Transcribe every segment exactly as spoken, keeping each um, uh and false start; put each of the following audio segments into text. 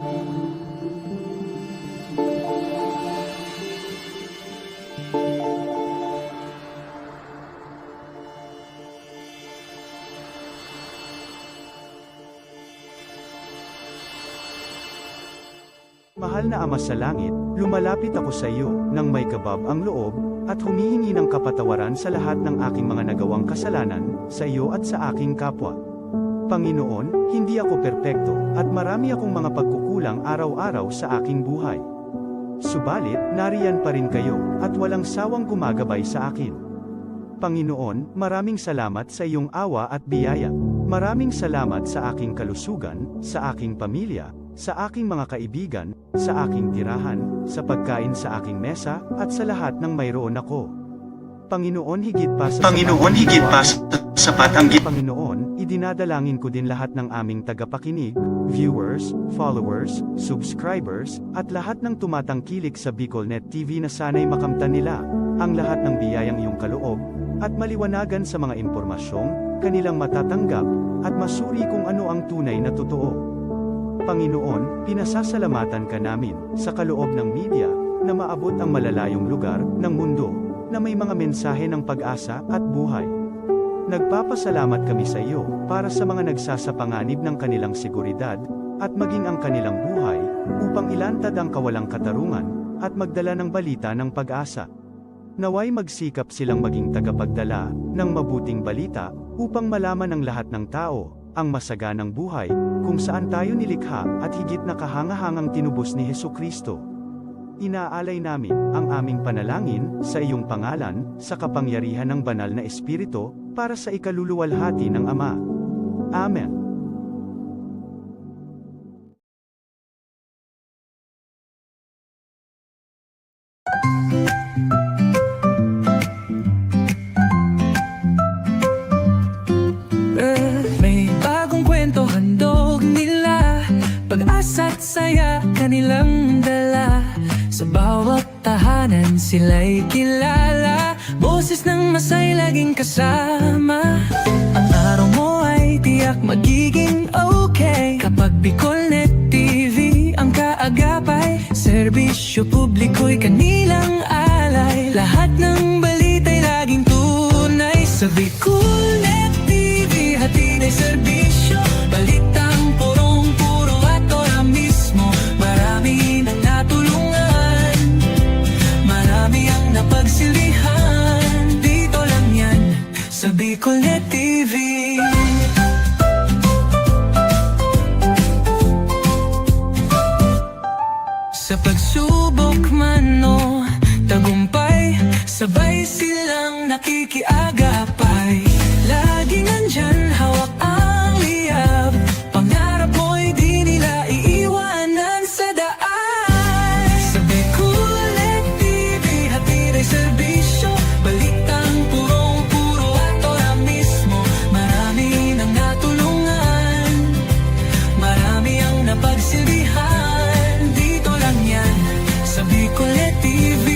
Mahal na Ama sa Langit, lumalapit ako sa iyo nang may kabab ang loob, at humihingi ng kapatawaran sa lahat ng aking mga nagawang kasalanan, sa iyo at sa aking kapwa. Panginoon, hindi ako perpekto, at marami akong mga pagkukulang araw-araw sa aking buhay. Subalit, nariyan pa rin kayo, at walang sawang gumagabay sa akin. Panginoon, maraming salamat sa iyong awa at biyaya. Maraming salamat sa aking kalusugan, sa aking pamilya, sa aking mga kaibigan, sa aking tirahan, sa pagkain sa aking mesa, at sa lahat ng mayroon ako. Panginoon, higit pa sa Panginoon, sapat ang higit pa ginawa sa sapat ang gi- Panginoon, idinadalangin ko din lahat ng aming tagapakinig, viewers, followers, subscribers, at lahat ng tumatangkilik sa BicolNet T V na sana'y makamtan nila ang lahat ng biyayang iyong kaloob at maliwanagan sa mga impormasyong kanilang matatanggap at masuri kung ano ang tunay na totoo. Panginoon, pinasasalamatan ka namin sa kaloob ng media na maabot ang malalayong lugar ng mundo na may mga mensahe ng pag-asa at buhay. Nagpapasalamat kami sa iyo para sa mga nagsasapanganib ng kanilang seguridad at maging ang kanilang buhay upang ilantad ang kawalang katarungan at magdala ng balita ng pag-asa. Nawa'y magsikap silang maging tagapagdala ng mabuting balita upang malaman ng lahat ng tao ang masaganang buhay kung saan tayo nilikha at higit na kahangahangang tinubos ni Jesu-Cristo. Inaalay namin ang aming panalangin sa iyong pangalan, sa kapangyarihan ng Banal na Espiritu, para sa ikaluluwalhati ng Ama. Amen. May bagong kwento handog nila, pag-asa't saya kanilang dala. Sa bawat tahanan sila'y kilala, boses ng masay laging kasama. Ang araw mo ay tiyak magiging okay kapag BicolNet T V ang kaagapay. Serbisyo publiko'y kanilang alay, lahat ng balita'y laging tunay. Sa BicolNet T V hatid ay serbisyo, balitang purong-puro at ora mismo. Marami nang natulungan, marami ang napagsilbihan. Dito lang yan sa BicolNet T V. Sa pagsubok man o tagumpay, sabay silang nakikiagapay. Laging nandyan, hawak ang liyab, pangarap mo'y di nila iiwanan sa daan. Sa BicolNet T V hatid ay serbisyo, balitang purong-puro at ora mismo. Marami nang natulungan, marami ang napagsilbihan. Dito lang yan sa BicolNet T V.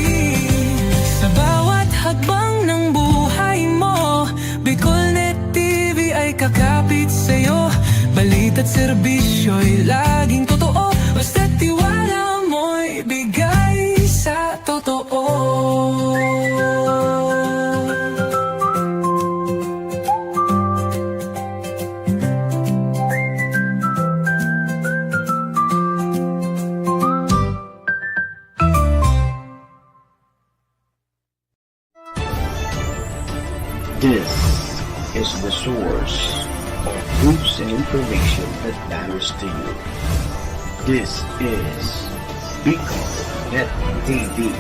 Sa bawat hakbang ng buhay mo, BicolNet T V ay kakapit sa'yo. Balita't serbisyo'y laging totoo, basta tiwala mo'y bigay sa totoo. This is the source of news and information that matters to you. This is Bicol Net T V.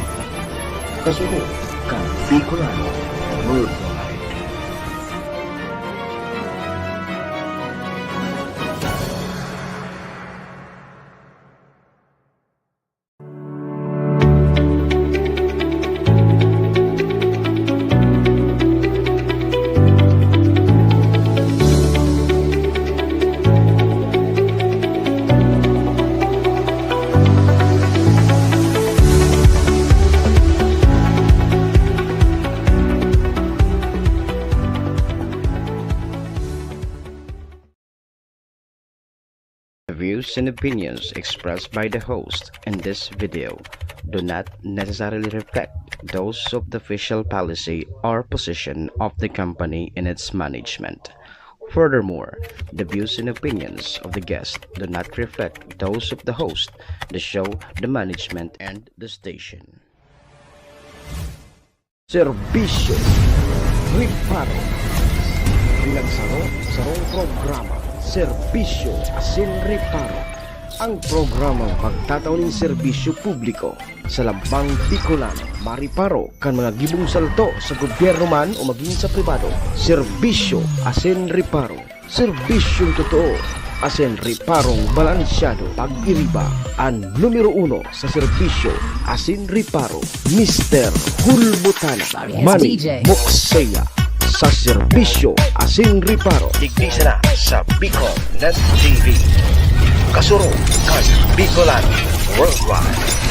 Kasunod kan Bicolano Worldwide. Views and opinions expressed by the host in this video do not necessarily reflect those of the official policy or position of the company and its management. Furthermore, the views and opinions of the guest do not reflect those of the host, the show, the management, and the station. Serbisyo, reparo. Pinagsaro, sarong programa, serbisyo asin reparo. Ang programang magtatao nin serbisyo publiko sa lambang Bicolano, mareparo kan mga gibong salto sa gobyerno man o magin sa pribado. Serbisyo asin reparo. Serbisyong totoo asin reparong balansyado. Pag-iriba, an numero uno sa serbisyo asin reparo, Mister Hulbutana. Yes, Manny D J. Moksea sa serbisyo asin reparo. Digdi sana sa Bicol Net T V. Kasurog kan Bicolano Worldwide.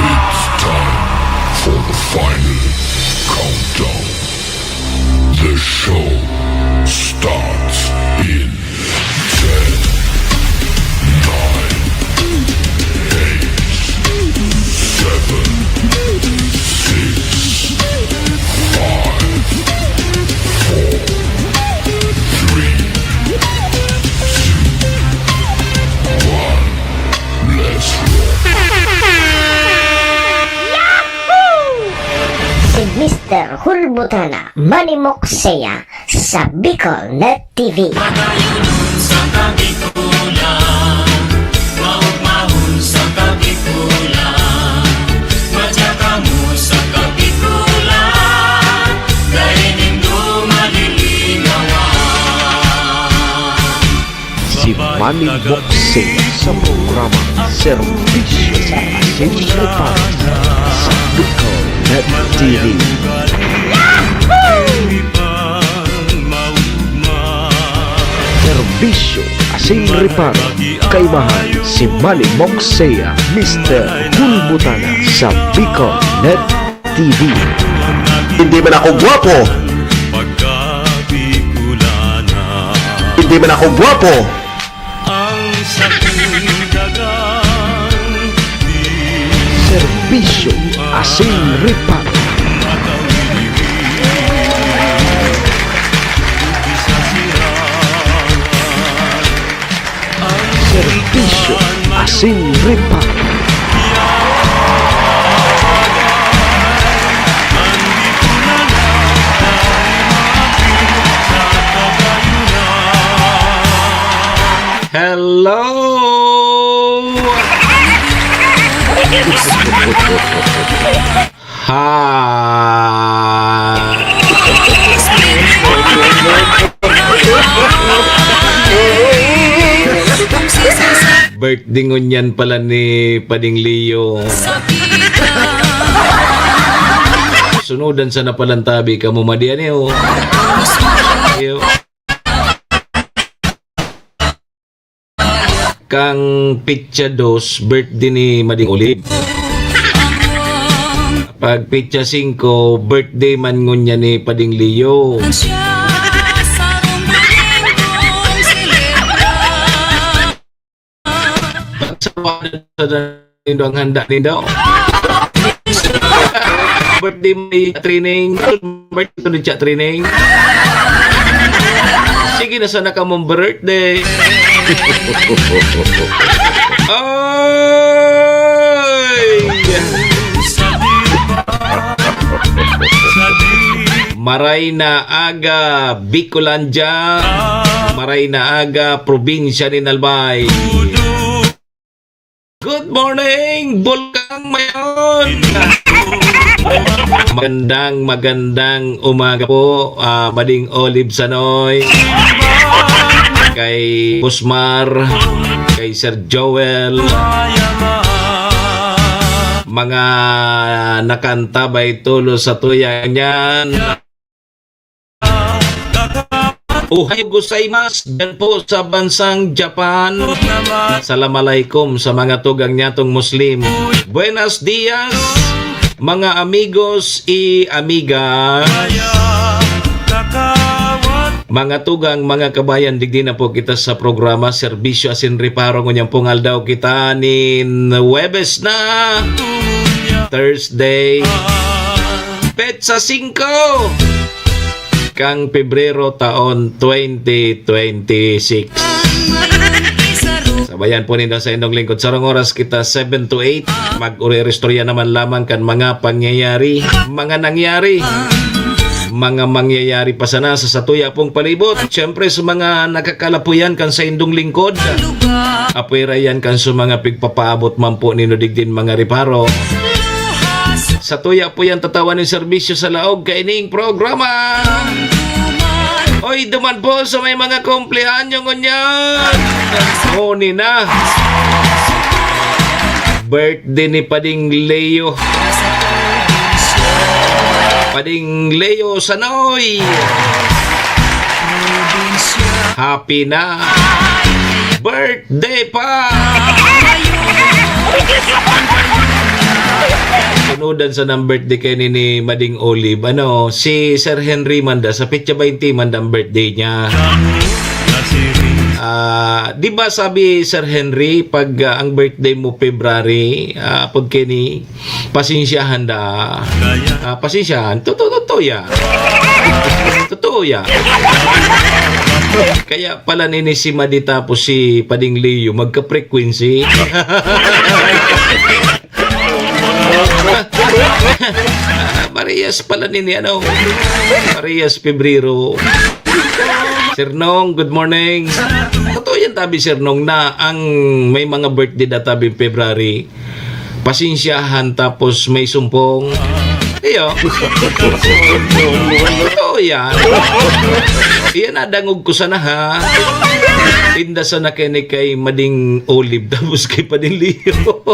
It's time for the final countdown. The show starts in ten, nine, eight, seven, six, five, four, three, two, one. Let's rock. Si Mister Hulbutana, Manny Moksea, sa Bicol Net T V. Matayunon sa Kabikulan, maugmahon sa Kabikulan, madya kamo sa Kabikulan, dai nindo malilingawan. Si Manny Moksea sa programa Serbisyo asin Reparo sa Bicol Net T V. Serbisyo asin Reparo, kaibahan si Manny Moksea, Mister Hulbutana sa Bicol Net T V. Hindi man ako gwapo. Hindi man ako gwapo. Serbisyo asin reparo. Serbisyo asin reparo. Hello! Ha! Birthday ngunyan pala ni Pading Leo. Sunudan sana palan tabi kamo, madiyan eh, oh. Iyo. Kang petsa dos, birthday ni Mading Olive. Pag petsa singko, birthday man ngunyan ni Pading Leo. Sa nindo ang handa nindo. Birthday may training. Birthday to ni Cha training. Sige na sana kamong birthday. Ay! Maray na aga, Bicolandia. Maray na aga, probinsya ni Albay. Good morning, Bulkang Mayon! Magandang, magandang umaga po, ah, Mading Olive Sanoy, kay Busmar, kay Sir Joel, mga nakantabay tulos sa tuya niyan. Ohayo gozaimasu dyan po sa bansang Japan. Salam alaikum sa mga tugang nyatong Muslim. Buenos dias, mga amigos y amiga. Mga tugang, mga kabayan, digdi na po kita sa programa Serbisyo asin Reparo. Ngunyan pong aldaw kita nin Huwebes na, Thursday, petsa singko kan Pebrero, taon twenty twenty-six. Sabayan po ninda sa indong lingkod. Sarong oras kita, seven to eight. Mag-uristorya naman lamang kan mga pangyayari, mga nangyari, mga mangyayari pa sana sa satuya pong palibot. Siyempre, sa mga nakakalapuyan kan sa indong lingkod, apwera yan kan sa mga pigpapaabot man po nino digdin mga reparo. Satuya po yan tatawan ng serbisyo sa laog kaining programa. Oy, duman po sa may mga kumplehanyo ngunyan. Huni na. Birthday ni Pading Leo. Pading Leo Sanoy. Happy na birthday pa! Sunudan sa nang birthday kay ni, ni Mading Olive. Ano, si Sir Henry manda, sa petsa baynte manda ang birthday niya. Ah, di ba sabi, Sir Henry, pag, ah, ang birthday mo February, ah, pag kini, pasensyahan da. Ah, pasensyahan. Totoo, totoo yan. Totoo yan. Kaya pala nini si Madi tapos si Pading Leo magka-frequency. Parehas pala nini, ano? Parehas Pebrero. Sir Nong, good morning. Totoo yan, tabi, Sir Nong, na ang may mga birthday na tabi February, pasensyahan tapos may sumpong. Iyo. Totoo yan. Iyan na, dangog ko sana, ha. Inda sana kay ni kay Mading Olive tapos kay Pading Leo.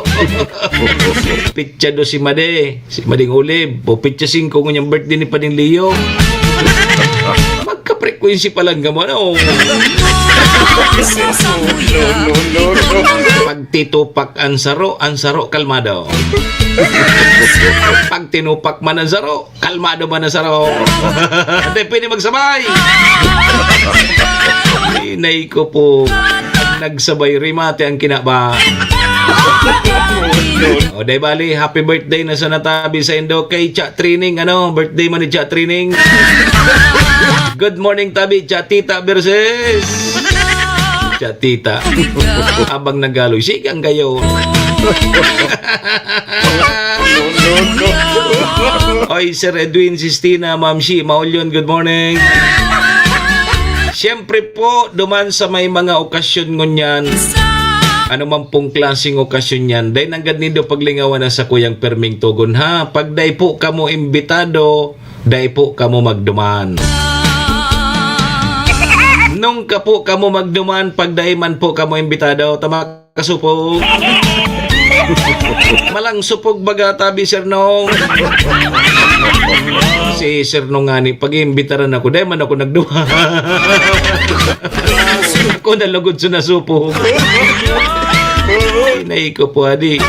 Petsa dos si Madi, si Mading Olive. O petsa singko ngunyan birthday ni Pading Leo. Magka-frequency pa lang kamo, ano? Pag titupak ang saro, ang saro kalmado. Pag tinupak man ang saro, kalmado man ang saro. Hindi pwede magsabay. Inay ko po, nagsabay rimate ang kinaba. O, di bali, happy birthday na sa natabi sa indo kay Cha Training. Ano, birthday man ni Cha Training. Good morning, tabi, Cha Tita versus Cha Tita. Abang nagaloy, sigang kayo. Oy, Sir Edwin Sistina, Ma'am Shi, Maulyon, good morning. Siyempre po, duman sa may mga okasyon ngunyan, ano man pong klaseng okasyon yan, dai nanggad nindo paglingawan ang sakuyang perming togon, ha. Pag dai po kamo imbitado, dai po kamo magduman. Nung ka po kamo magduman, pag dai man po kamo imbitado, tama kasupog. Malang supog baga, tabi, Sir Nong. Si Sir Nong ngani, pag-iimbitaran ako, dai man ako nagduman. Ako na lugod sa nasupog. Inay ko po, adi.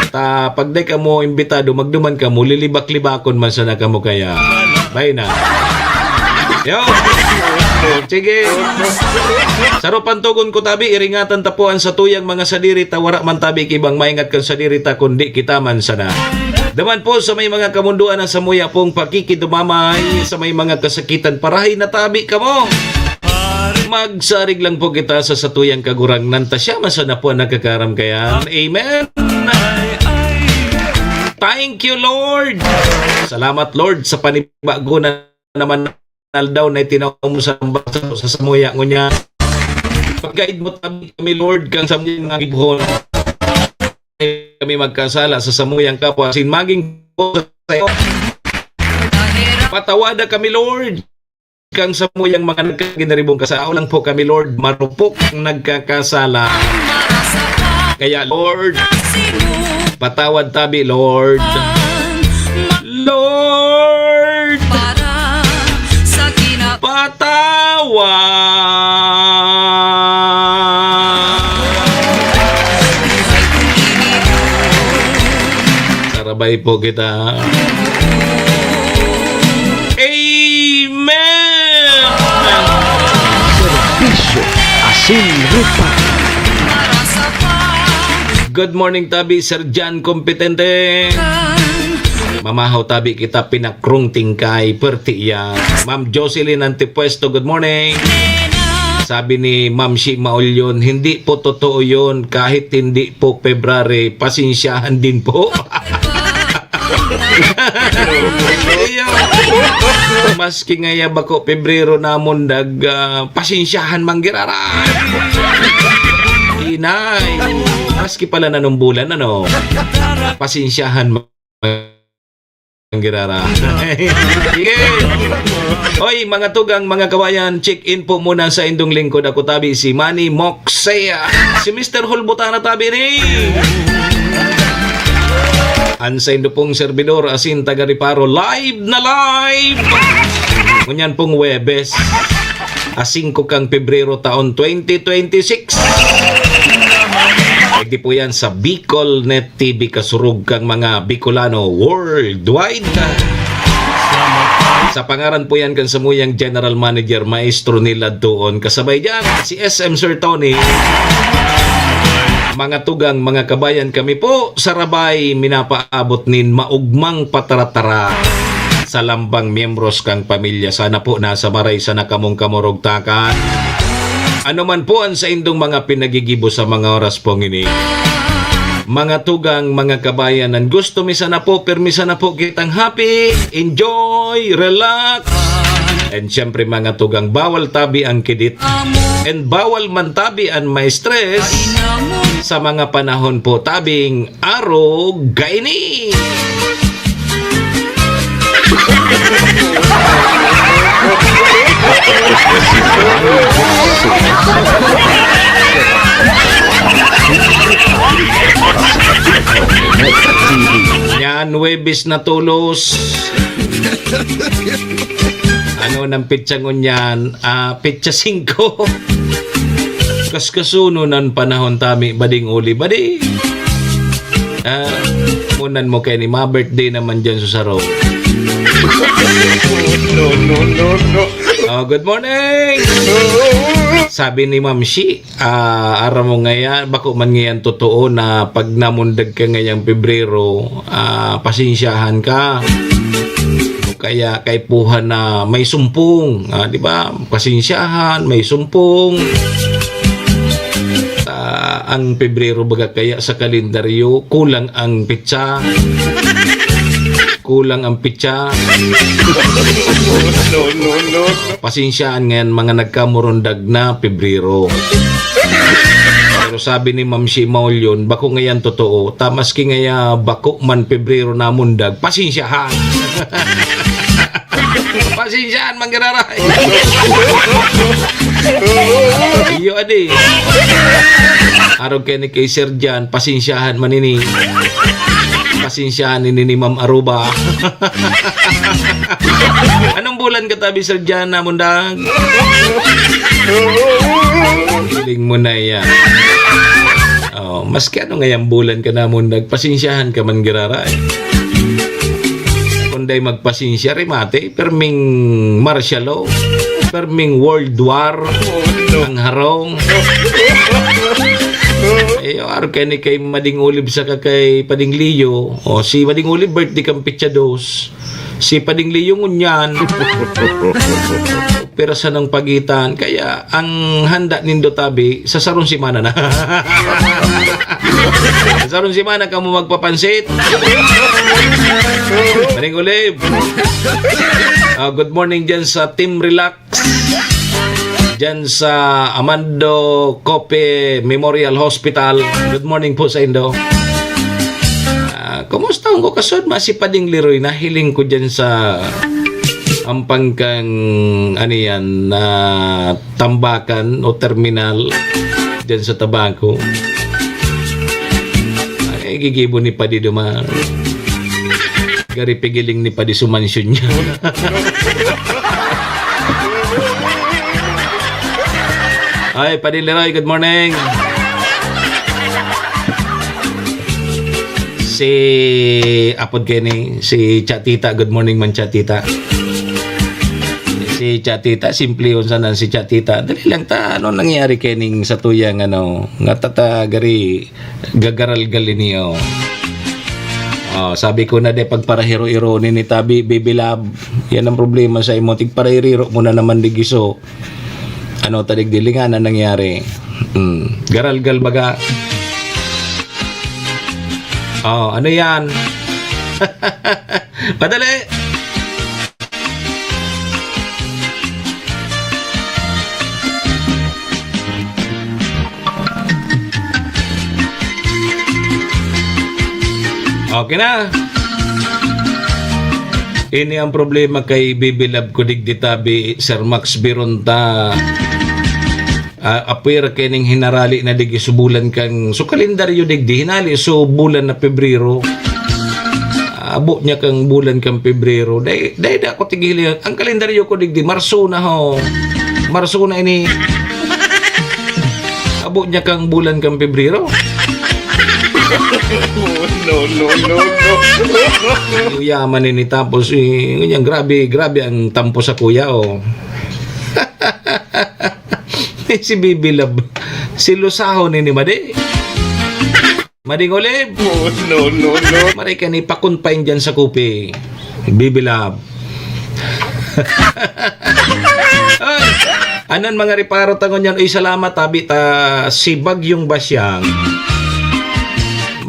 Ta, pag dai kamo imbitado, magduman kamo, lilibak-libakon man sana kamo kaya. Bay na. Yo. Sige. Saro pantogon ko, tabi, iringatan ta po ang satuyang mga sadiri ta, wara man tabi kibang maingat kan sadiri ta, kundi kita man sana. Daman po sa may mga kamundoan na samuya pong pakikidumamay sa may mga kasakitan, parahay na tabi kamo. Magsarig lang po kita sa satuyang Kagurangnan ta siya man sana po ang nagkakaram kayan. Amen. Thank you, Lord. Salamat, Lord, sa panibago na naman aldaw na itinaw mo sa, sa samuya ngunyan. Pagkaid mo tabi kami, Lord, kang samuyang mga gibuhon. Kami magkasala sa samuyang kapwa, sin maging po sa iyo. Patawada kami, Lord, kang samuyang mga nagkaginaribong kasala. Ako lang po kami, Lord, marupok nagkakasala. Kaya, Lord, patawad tabi, Lord. Lord, para sa kina- Atawa. Sarabay po kita. Amen! Serbisyo asin rupa. Good morning, tabi, Sir Jan Kompetente. Mamahaw tabi kita, pinakrungting kay Perti yan. Ma'am Jocelyn Antipuesto, good morning. Sabi ni Ma'am Shi Maulyon, "Hindi po totoo yun. Kahit hindi po February, pasensyahan din po." Iyo. Maski ngaya bako Pebrero namundag, ah, pasensyahan man giraray. Inay. Maski pala nanumbulan, ano? Pasensyahan man giraray. Sige. Oy, mga tugang, mga kabayan, check in po muna sa indong lingkod. Ako tabi si Manny Moxea. Si Mister Hulbutana tabi ni. An saindo pong servidor, asin taga Reparo, live na live! Ngunyan pong Huwebes, a singko kang Pebrero taon twenty twenty-six. Pwede po yan sa Bicol Net T V, kasurog kang mga Bicolano worldwide. Sa pangaran po yan kan samuyang General Manager, Maestro Nilad Tuon. Kasabay dyan, si S M Sir Tony. Mga tugang, mga kabayan, kami po sa Rabay, minapaabot nin maugmang pataratara sa lambang miyembros kang pamilya. Sana po nasa maray sana kamong kamurugtakan. Ano man po ang saindong mga pinagigibo sa mga oras pong ini. Mga tugang, mga kabayan, ang gusto mi sana po, pirmi sana po kitang happy, enjoy, relax. And syempre, mga tugang, bawal tabi ang kidit. And bawal man tabi ang ma-stress sa mga panahon po tabing arog kaini. Yan, Huwebes na tolos. Ano nang petsa ngunyan? Ah, petsa singko. Kaskasuno nan panahon tami, bading uli, badi. Ah, munan mo kay ni ma-birthday naman dyan sa Saro. No, no, no, no. Oh, good morning! Sabi ni Ma'am Shi, ah, aram mo ngaya, bako man ngayan totoo na pag namundag ka ngayang Pebrero, ah, pasensyahan ka. O kaya kaipuhan na may sumpong, ah, di ba? Pasensyahan, may sumpong. Ah, ang Pebrero baga kaya sa kalendaryo, kulang ang petsa. Kulang ang petsa. No, no, no. Pasensyahan ngayan mga nagkamurundag na Pebrero. Pero sabi ni Ma'am Shi Maulyon, bako ngayan totoo. Ta maski ngaya bako man Pebrero namundag, pasensyahan. Pasensyahan, manggiraray. Iyo, adi. Arog kay ni kay Sir Jan, pasensyahan man ini. Pasensyahan ini ni Ma'am Aruba. Anong bulan ka tabi, Sir Jan, namundag? Hiling mo na yan. Oh, maski ano ngayang bulan ka namundag, pasensyahan ka man giraray. Kung day magpasensya, remate, perming martial law, perming world war, ang harong. Eh, arog kay ni kay Mading Olive saka kay Pading Leo. O, si Mading Olive, birthday kan petsa dos. Si Pading Leo ngunyan. Pero sa nang pagitan, kaya ang handa nindo tabi, sa sarong semana na. Sa sarong semana kamo magpapansit. Mading Olive. Ah, good morning dyan sa Team Relax. Dyan sa Amando Cope Memorial Hospital. Good morning po sa indo. Ah, kumusta ang kasod? Masi Pading Leroy, nahiling ko dyan sa Pampangkang, ano yan, na tambakan o terminal dyan sa Tabaco. Ay, gigibo ni Padi duman. Gari pigiling ni Padi sumansyon niya. Ay, Padre Leroy, good morning. Si, apod kaini, si Chatita, good morning man, Chatita. Si Chatita, simplehon sana si Chatita. Dali lang ta, ano nangyari kaining satuyang, ano, nga tata gari gagaralgal ini, oh. Oh, sabi ko na, de, pagparahiro-iro ni, ni Tabi, Baby Love. Yan ang problema sa imo. Tigparahiro mo na naman, digiso. Ano, tadig dilingan na nangyari. Mm. Garalgal baga. Oh, ano yan? Padali! Okay na. Ini ang problema kay Bibi Love ko digdi tabi, Sir Max Bironta. Ah, apwera kaining hinarali na digdi sa bulan kang, so kalendaryo digdi, hinali so bulan na Pebrero. Abo niya kang bulan kang Pebrero. Dai, dai da ako tigihili. Ang kalendaryo ko digdi, Marso na ho. Marso na ini. Abo niya kang bulan kang Pebrero. No, no, no, no. Uyaman ini tapos, eh, ganyan, grabe, grabe ang tampo sa kuya, oh. Si Bibi Love. Si Lusaho ni, ni Madi. Mading Olive. No, no, no, no. Maray ka ni pakunpain dyan sa kupi. Bibi Love. Ay, anan mga reparo ta ngunyan. Uy, salamat, tabi ta si Bagyong Basyang.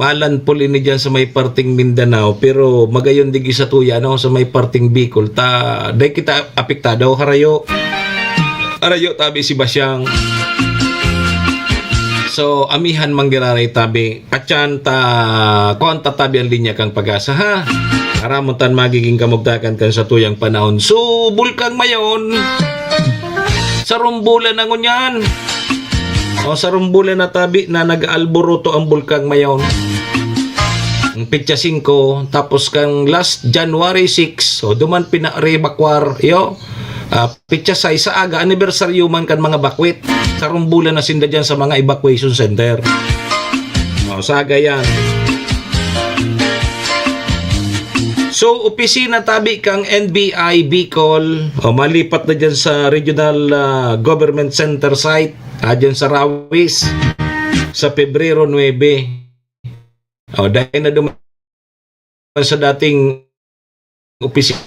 Malanpol ini dyan sa may parting Mindanao, pero magayon digi sa tuya, no, sa may parting Bicol. Ta, dai kita apektado, harayo. Harayo, tabi si Basyang. So, amihan manggiraray tabi. Atyan ta, kuwan ta tabi ang linya kang Pag-asa, ha? Aramon tan magiging kamugtakan kan satuyang panahon. So, Bulkang Mayon, sarong bulan na ngunyan. O, sarong bulan na tabi na nag-aalburuto ang Bulkang Mayon. Ang petsa singko, tapos kang last January six, o, duman pina-reevacuar, yo. Ah, petsa sais sa aga, anibersaryo man kan mga bakwit. Sarong bulan na sinda dyan sa mga evacuation center. O, saga yan. So, opisina tabi kang N B I Bicol, o, malipat na dyan sa Regional, ah, Government Center site, ah, dyan sa Rawis, sa Pebrero nuebe. O, dahil na duman sa dating opisina,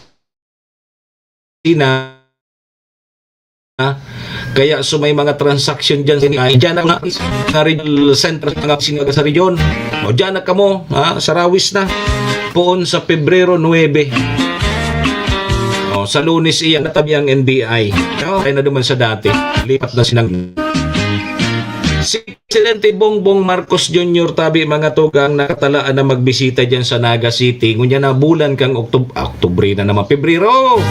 ha? Kaya so may mga transaction dyan sa N B I, dyan na nga sa regional center, mga sinaga sa region. O, dyan na kamo, ha? Sa Rawis na. Poon sa Pebrero nuebe. O, sa Lunes iyan, natabi ang N B I. No? Kaya na duman sa dati. Lipat na sinang si Presidente Bongbong Marcos Junior tabi, mga tugang, nakatalaan na magbisita dyan sa Naga City. Ngunyan na bulan kang Oktob-, ah, Oktubre na naman, Pebrero.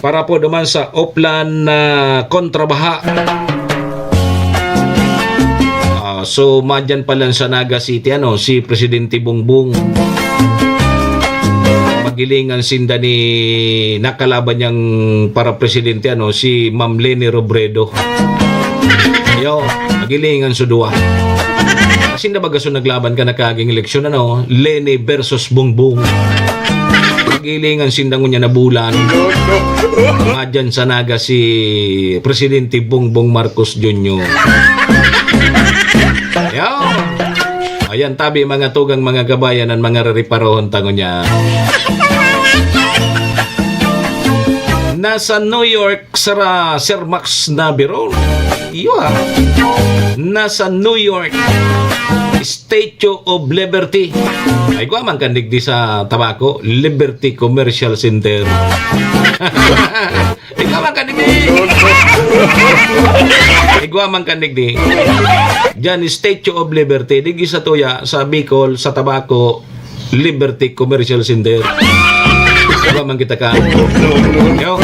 Para po naman sa Oplan na kontrabaha. Ah, so, madyan pa lang sa Naga City, ano, si Presidente Bongbong. Magilingan sinda ni nakalaban niyang para presidente, ano, si Ma'am Leni Robredo. Yo, magilingan so duwa. Kasi na baga so naglaban ka nakaging eleksyon, ano, Leni versus Bongbong. Magilingan sinda ngunyan na bulan. Madyan sa Naga si Presidente Bongbong Marcos Junior. Yo. Ayan, tabi, mga tugang, mga kabayan, ang mga rereparohon ta ngunyan. Nasa New York, sara, Sir Max Nabiron. Iyo, ha? Nasa New York, Statue of Liberty. Ay, igwa man kan digdi sa Tabaco, Liberty Commercial Center. Igwa man kan digdi. Igwa man kan digdi. Diyan, Statue of Liberty. Digdi sa tuya, sa Bicol, sa Tabaco, Liberty Commercial Center. Igwa man kita ka. Yo.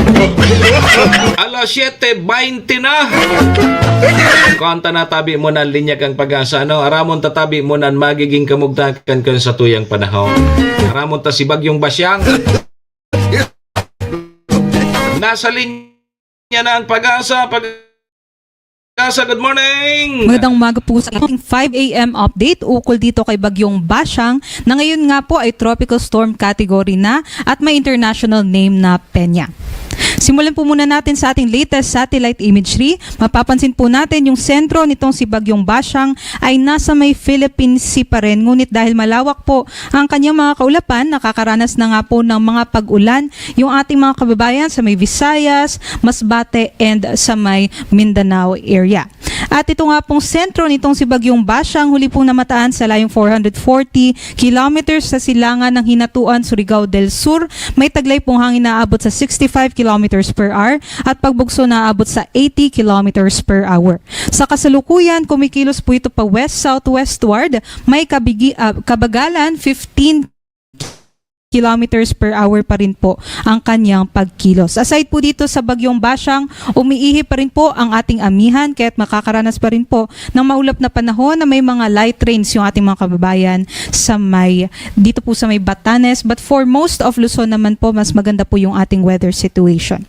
Alas siyete baynte na. Kanta na tabi mo na linya kang Pag-asa, no? Aramon tatabi mo nan magiging kamugtakan kan satuyang panahon. Aramon ta si Bagyong Basyang. Nasa linya na ang Pag-asa, Pag-asa. Kasa, good morning! Magandang umaga po sa ating five a.m. update ukol dito kay Bagyong Bashang na ngayon nga po ay Tropical Storm Category na at may international name na Peña. Simulan po muna natin sa ating latest satellite imagery. Mapapansin po natin yung sentro nitong si Bagyong Bashang ay nasa may Philippine Sea pa rin. Ngunit dahil malawak po ang kanyang mga kaulapan, nakakaranas na nga po ng mga pag-ulan yung ating mga kababayan sa may Visayas, Masbate, and sa may Mindanao area. At ito nga pong sentro nitong si Bagyong Bashang, huli pong namataan sa layong four hundred forty kilometers sa silangan ng Hinatuan, Surigao del Sur. May taglay pong hangin na aabot sa sixty-five kilometers per hour at pagbugso na aabot sa eighty kilometers per hour. Sa kasalukuyan, kumikilos po ito pa west-southwestward. May kabigi, ah, kabagalan fifteen kilometers per hour pa rin po ang kanyang pagkilos. Aside po dito sa Bagyong Bashang, umiihi pa rin po ang ating amihan, kaya't makakaranas pa rin po ng maulap na panahon na may mga light rains yung ating mga kababayan sa may, dito po sa may Batanes. But for most of Luzon naman po, mas maganda po yung ating weather situation.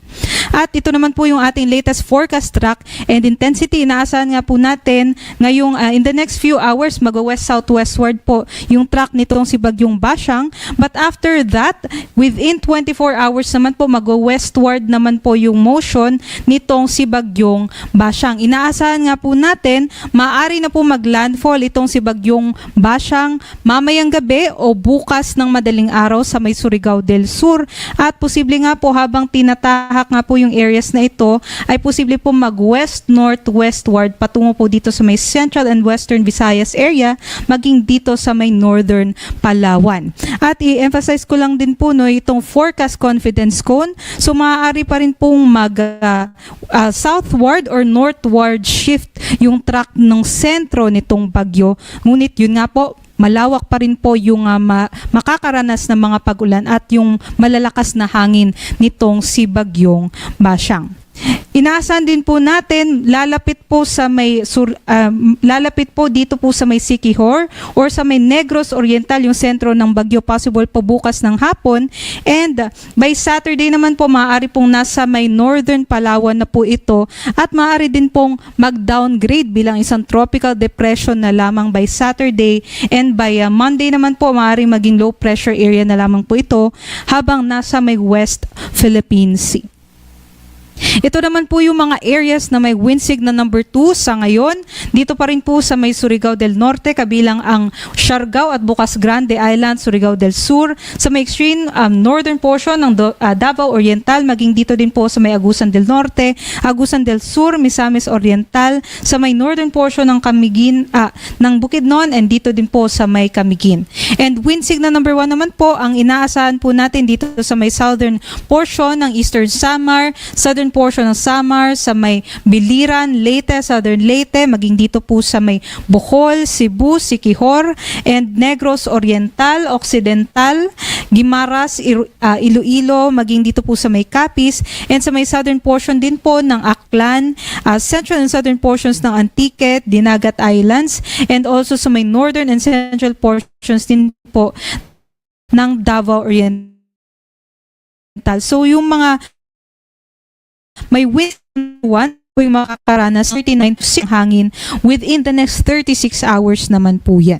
At ito naman po yung ating latest forecast track and intensity. Inaasahan nga po natin ngayong, ah, in the next few hours, mag-west-southwestward po yung track nitong si Bagyong Bashang. But after that, within twenty-four hours naman po, mag-westward naman po yung motion nitong si Bagyong Bashang. Inaasahan nga po natin, maaari na po mag-landfall itong si Bagyong Bashang mamayang gabi o bukas ng madaling araw sa may Surigao del Sur. At posible nga po, habang tinatahak nga po yung areas na ito, ay posible po mag-west-northwestward patungo po dito sa may Central and Western Visayas area, maging dito sa may Northern Palawan. At i-emphasize ko lang din po, no, itong forecast confidence cone. So, maaari pa rin pong mag, ah, ah, southward or northward shift yung track ng sentro nitong bagyo. Ngunit yun nga po, malawak pa rin po yung, ah, ma-, makakaranas ng mga pag-ulan at yung malalakas na hangin nitong si Bagyong Bashang. Inaasahan din po natin, lalapit po sa may sur-, ah, lalapit po dito po sa may Siquijor or sa may Negros Oriental yung sentro ng bagyo, possible po bukas ng hapon. And, ah, by Saturday naman po, maaari pong nasa may northern Palawan na po ito at maaari din pong mag-downgrade bilang isang tropical depression na lamang by Saturday. And by, ah, Monday naman po, maaaring maging low pressure area na lamang po ito habang nasa may West Philippine Sea. Ito naman po yung mga areas na may wind signal number two sa ngayon. Dito pa rin po sa may Surigao del Norte, kabilang ang Siargao at Bucas Grande Island, Surigao del Sur, sa may extreme, um, northern portion ng Do-, ah, Davao Oriental, maging dito din po sa may Agusan del Norte, Agusan del Sur, Misamis Oriental, sa may northern portion ng Camiguin, ah, ng Bukidnon, and dito din po sa may Camiguin. And wind signal number one naman po ang inaasahan po natin dito sa may southern portion ng Eastern Samar, southern portion ng Samar, sa may Biliran, Leyte, Southern Leyte, maging dito po sa may Bohol, Cebu, Siquijor, and Negros Oriental, Occidental, Guimaras, Ir-, ah, Iloilo, maging dito po sa may Capiz, and sa may southern portion din po ng Aklan, ah, central and southern portions ng Antique, Dinagat Islands, and also sa may northern and central portions din po ng Davao Oriental. So, yung mga may wind one, po yung makakaranas thirty-nine to six hangin within the next thirty-six hours naman po yan.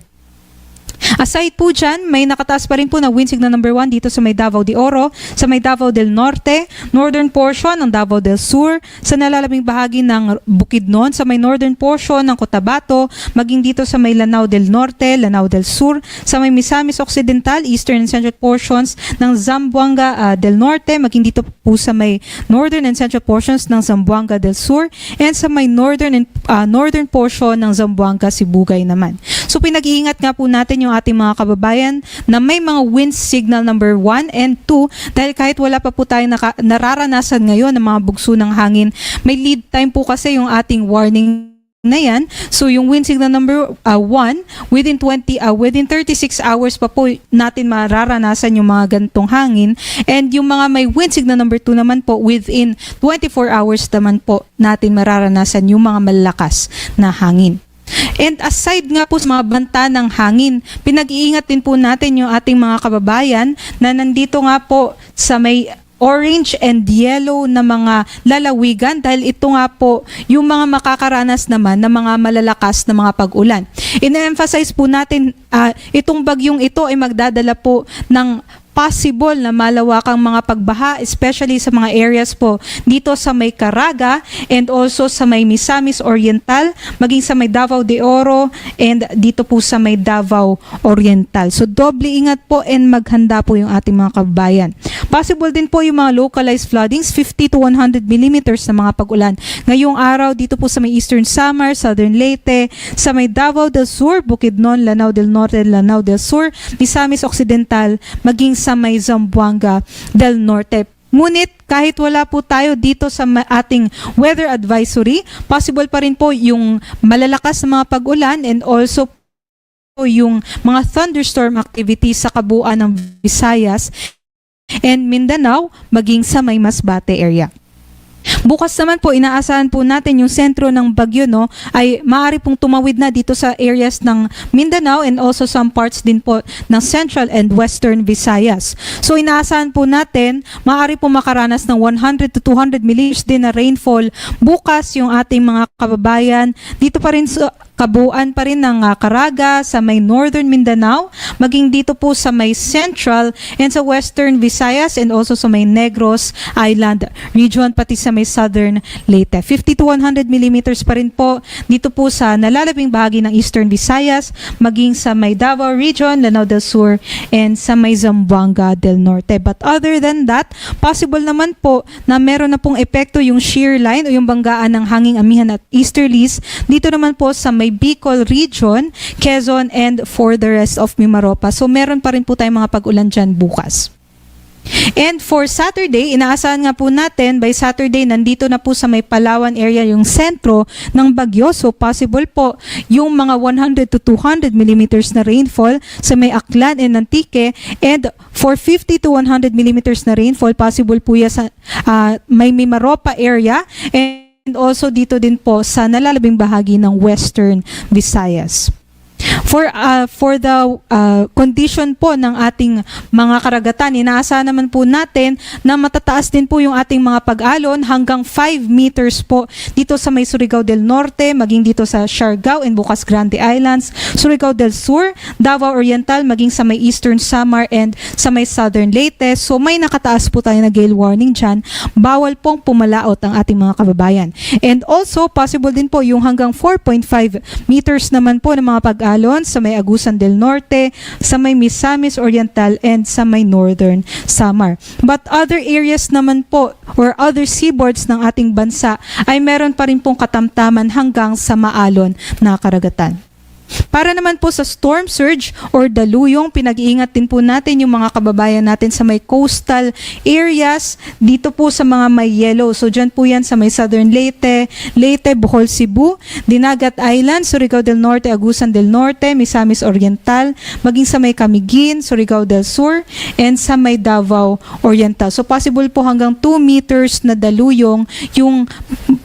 Aside po dyan, may nakataas pa rin po na wind signal number one dito sa may Davao de Oro, sa may Davao del Norte, northern portion ng Davao del Sur, sa nalalabing bahagi ng Bukidnon, sa may northern portion ng Cotabato, maging dito sa may Lanao del Norte, Lanao del Sur, sa may Misamis Occidental, eastern and central portions ng Zamboanga, ah, del Norte, maging dito po sa may northern and central portions ng Zamboanga del Sur, and sa may northern and, ah, northern portion ng Zamboanga Sibugay naman. So, pinag-iingat nga po natin yung ating mga kababayan na may mga wind signal number one and two, dahil kahit wala pa po tayong naka-, nararanasan ngayon ng mga bugso ng hangin, may lead time po kasi yung ating warning na yan. So, yung wind signal number, ah, one, within twenty, ah, within thirty-six hours pa po natin mararanasan yung mga gantong hangin. And yung mga may wind signal number two naman po, within twenty-four hours naman po natin mararanasan yung mga malakas na hangin. And aside nga po sa mga banta ng hangin, pinag-iingat din po natin yung ating mga kababayan na nandito nga po sa may orange and yellow na mga lalawigan, dahil ito nga po yung mga makakaranas naman ng mga malalakas na mga pag-ulan. Ina-emphasize po natin, ah, itong bagyong ito ay magdadala po ng possible na malawakang mga pagbaha, especially sa mga areas po dito sa may Caraga and also sa may Misamis Oriental, maging sa may Davao de Oro and dito po sa may Davao Oriental. So, doble ingat po and maghanda po yung ating mga kababayan. Possible din po yung mga localized floodings, fifty to one hundred millimeters na mga pag-ulan. Ngayong araw, dito po sa may Eastern Samar, Southern Leyte, sa may Davao del Sur, Bukidnon, Lanao del Norte, Lanao del Sur, Misamis Occidental, maging sa may Zamboanga del Norte. Ngunit kahit wala po tayo dito sa ma-, ating weather advisory, possible pa rin po yung malalakas na mga pag-ulan and also po yung mga thunderstorm activity sa kabuuan ng Visayas and Mindanao, maging sa may Masbate area. Bukas naman po, inaasahan po natin yung sentro ng bagyo, no, ay maaari pong tumawid na dito sa areas ng Mindanao and also some parts din po ng Central and Western Visayas. So, inaasahan po natin, maaari po makaranas ng one hundred to two hundred millimeters din na rainfall bukas yung ating mga kababayan. Dito pa rin sa kabuuan pa rin ng, ah, Caraga, sa may Northern Mindanao, maging dito po sa may Central and sa Western Visayas and also sa may Negros Island region, pati sa may Southern Leyte. Fifty to one hundred millimeters pa rin po dito po sa nalalabing bahagi ng Eastern Visayas, maging sa may Davao Region, Lanao del Sur, and sa may Zamboanga del Norte. But other than that, possible naman po na meron na pong epekto yung shear line o yung banggaan ng hanging amihan at easterlies dito naman po sa may Bicol Region, Quezon, and for the rest of Mimaropa. So, meron pa rin po tayong mga pag-ulan dyan bukas. And for Saturday, inaasahan nga po natin, by Saturday, nandito na po sa may Palawan area yung sentro ng bagyo. So, possible po yung mga one hundred to two hundred millimeters na rainfall sa may Aklan and Antique. And for fifty to one hundred millimeters na rainfall, possible po yan sa, ah, may Mimaropa area. And also dito din po sa nalalabing bahagi ng Western Visayas. For, ah, for the, ah, condition po ng ating mga karagatan, inaasahan naman po natin na matataas din po yung ating mga pag-alon, hanggang five meters po dito sa may Surigao del Norte, maging dito sa Siargao and Bucas Grande Islands, Surigao del Sur, Davao Oriental, maging sa may Eastern Samar and sa may Southern Leyte. So, may nakataas po tayo na gale warning dyan. Bawal pong pumalaot ang ating mga kababayan. And also, possible din po yung hanggang four point five meters naman po ng mga pag-alon sa may Agusan del Norte, sa may Misamis Oriental, and sa may Northern Samar. But other areas naman po or other seaboards ng ating bansa ay meron pa rin pong katamtaman hanggang sa maalon na karagatan. Para naman po sa storm surge or daluyong, pinag-iingat din po natin yung mga kababayan natin sa may coastal areas, dito po sa mga may yellow. So, dyan po yan sa may Southern Leyte, Leyte, Bohol, Cebu, Dinagat Island, Surigao del Norte, Agusan del Norte, Misamis Oriental, maging sa may Camiguin, Surigao del Sur, and sa may Davao Oriental. So, possible po hanggang two meters na daluyong yung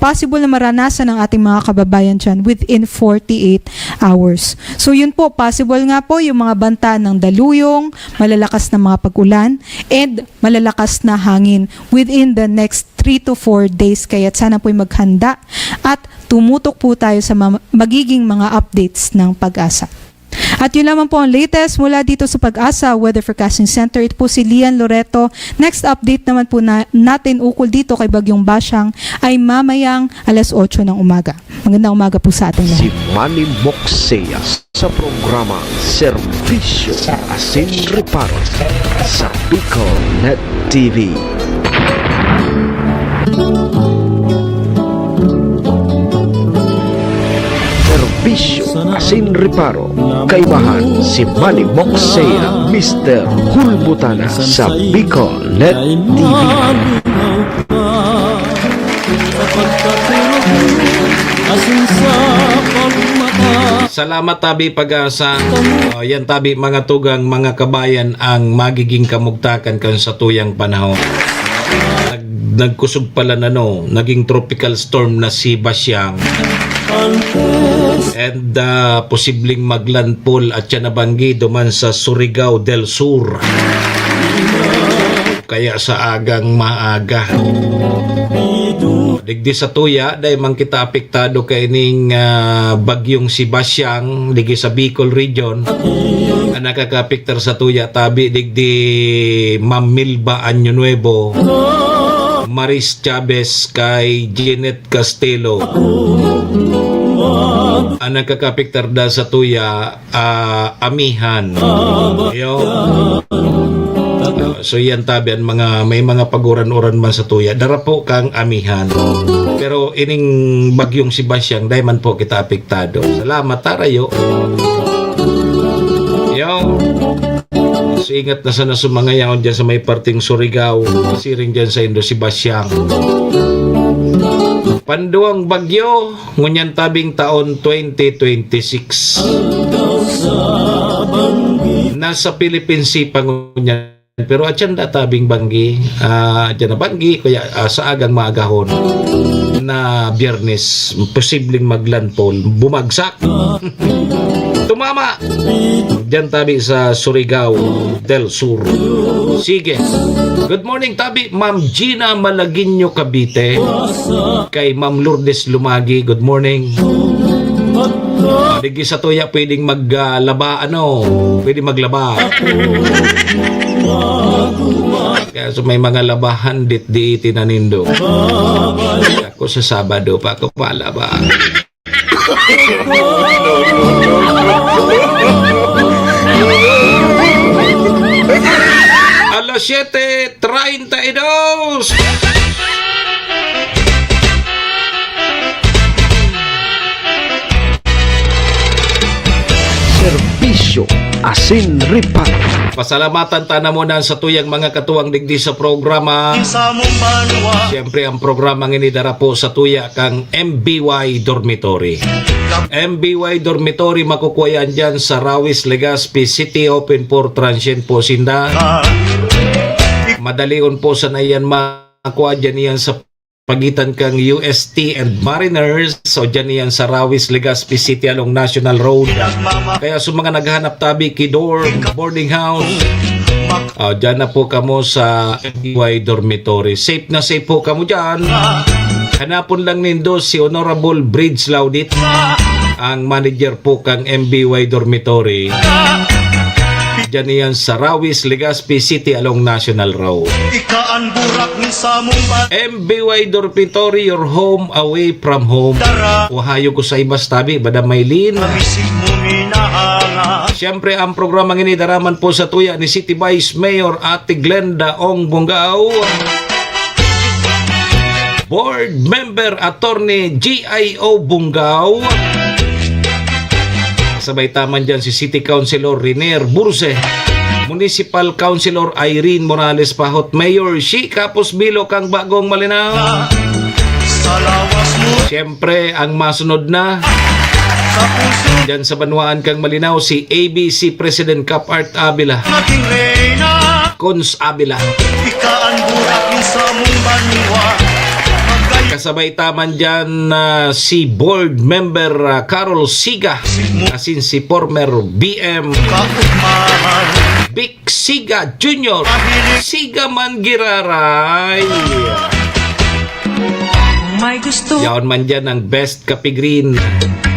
possible na maranasan ng ating mga kababayan dyan within forty-eight hours. So, yun po, possible nga po yung mga banta ng daluyong, malalakas na mga pag-ulan, and malalakas na hangin within the next three to four days. Kaya sana po'y maghanda at tumutok po tayo sa ma-, magiging mga updates ng PAGASA. At yun lamang po ang latest mula dito sa PAGASA Weather Forecasting Center. Ito po si Lian Loreto. Next update naman po na, natin ukol dito kay Bagyong Basyang ay mamayang alas otso ng umaga. Magandang umaga po sa ating lahat. Si Manny Moxea sa programa Serbisyo Asin Reparo sa Bicol Net T V. Serbisyo asin reparo, kaibahan si Manny Moxea, Mister Hulbutana sa Bicol Net T V. Salamat tabi PAGASA. Ah, yan tabi mga tugang, mga kabayan, ang magiging kamugtakan kan satuyang panahon. Nag-, nagkusog pala na, no, naging tropical storm na si Basyang. And ah, posibleng maglandfall at siya nabanggi duman sa Surigao del Sur. kaya sa agang maaga. Digdi sa tuya, dai man kita apektado kaining, ah, bagyong Sebastian, digdi sa Bicol Region. Ang nakakaapektar sa tuya, tabi digdi Ma'am Milba Año Nuevo, Maris Chavez, kay Jeanette Castelo. Ang nakakaapektar da sa tuya, ah, amihan. Yo. Ah, so yan tabi, ang mga, may mga paguran-uran man sa tuya, dara po kang amihan. Pero ining bagyong Sebastian, dai man po kita apektado. Salamat, tarayo. Yo. So, ingat na sana sa mga yaon dyan sa may parting Surigao, siring dyan sa Indo Sebastian. Panduang bagyo, ngunyan tabing taon twenty twenty-six. Nasa Philippine Sea pa ngunyan, pero atyan da tabing banggi, ah, dyan na banggi, kaya, ah, sa agang maagahon na Biyernes, posibleng maglandfall, bumagsak. Tumama! Diyan tabi sa Surigao del Sur. Sige. Good morning, tabi, Ma'am Gina Malagueño, Cavite. Kay Ma'am Lourdes Lumagi, good morning. Ah, digdi sa tuya, pwedeng mag, ah, laba, ano? Pwede maglaba. Kaya so may mga labahan, dit di itinanindo. Ako sa Sabado pa ako palaba. Alas siete treinta y dos. Serbisyo asin reparo. Pasalamatan ta na muna sa tuyang mga katuwang digdi sa programa. Sa mong banwa. Siyempre, ang programa ngini dara po sa tuya kang M B Y Dormitory. M B Y Dormitory, makukuha yan dyan sa Rawis, Legazpi City. Open for transient po sinda. Madalion po sana yan makuha dyan, yan sa pagitan kang U S T and Mariners. So, dyan yan sa Rawis, Legazpi City along National Road. Kaya sa mga naghahanap tabi ki dorm, boarding house, ah, dyan na po kamo sa M B Y Dormitory. Safe na safe po kamo dyan. Hanapon lang nindo si Honorable Bridge Laudit, ang manager po kang M B Y Dormitory. Dyan yan sa Rawis, Legazpi City along National Road. Ika an burak ni samong ba- M B Y Dormitory, your home away from home. Dara. Ohayo ko sa ibas tabi, Madam Maylin. Kamisig mo minahanga. Siyempre, ang programa ngini dara man po sa tuya ni City Vice Mayor Ate Glenda Ong Bongao. Board Member Attorney G I O Bongao. Sabay taman dyan si City Councilor Renier Burse, Municipal Councilor Irene Morales Pahot, Mayor Shi Kapos Bilo kang Bagong Malinao. Sa lawas mo. Siyempre, ang masunod na sa puso. Dyan sa banwaan kang Malinao, si A B C President Cap Art Avila. Maging reyna. Cons Avila. Ika an burak ni samong banwa. Magkay- Kasabay taman dyan na si Board Member, ah, Carol Siga, asin si former B M Kaugmahan. Vic Siga Junior. Siga man giraray. May gusto. Yaon man dyan ang Best Kape Green.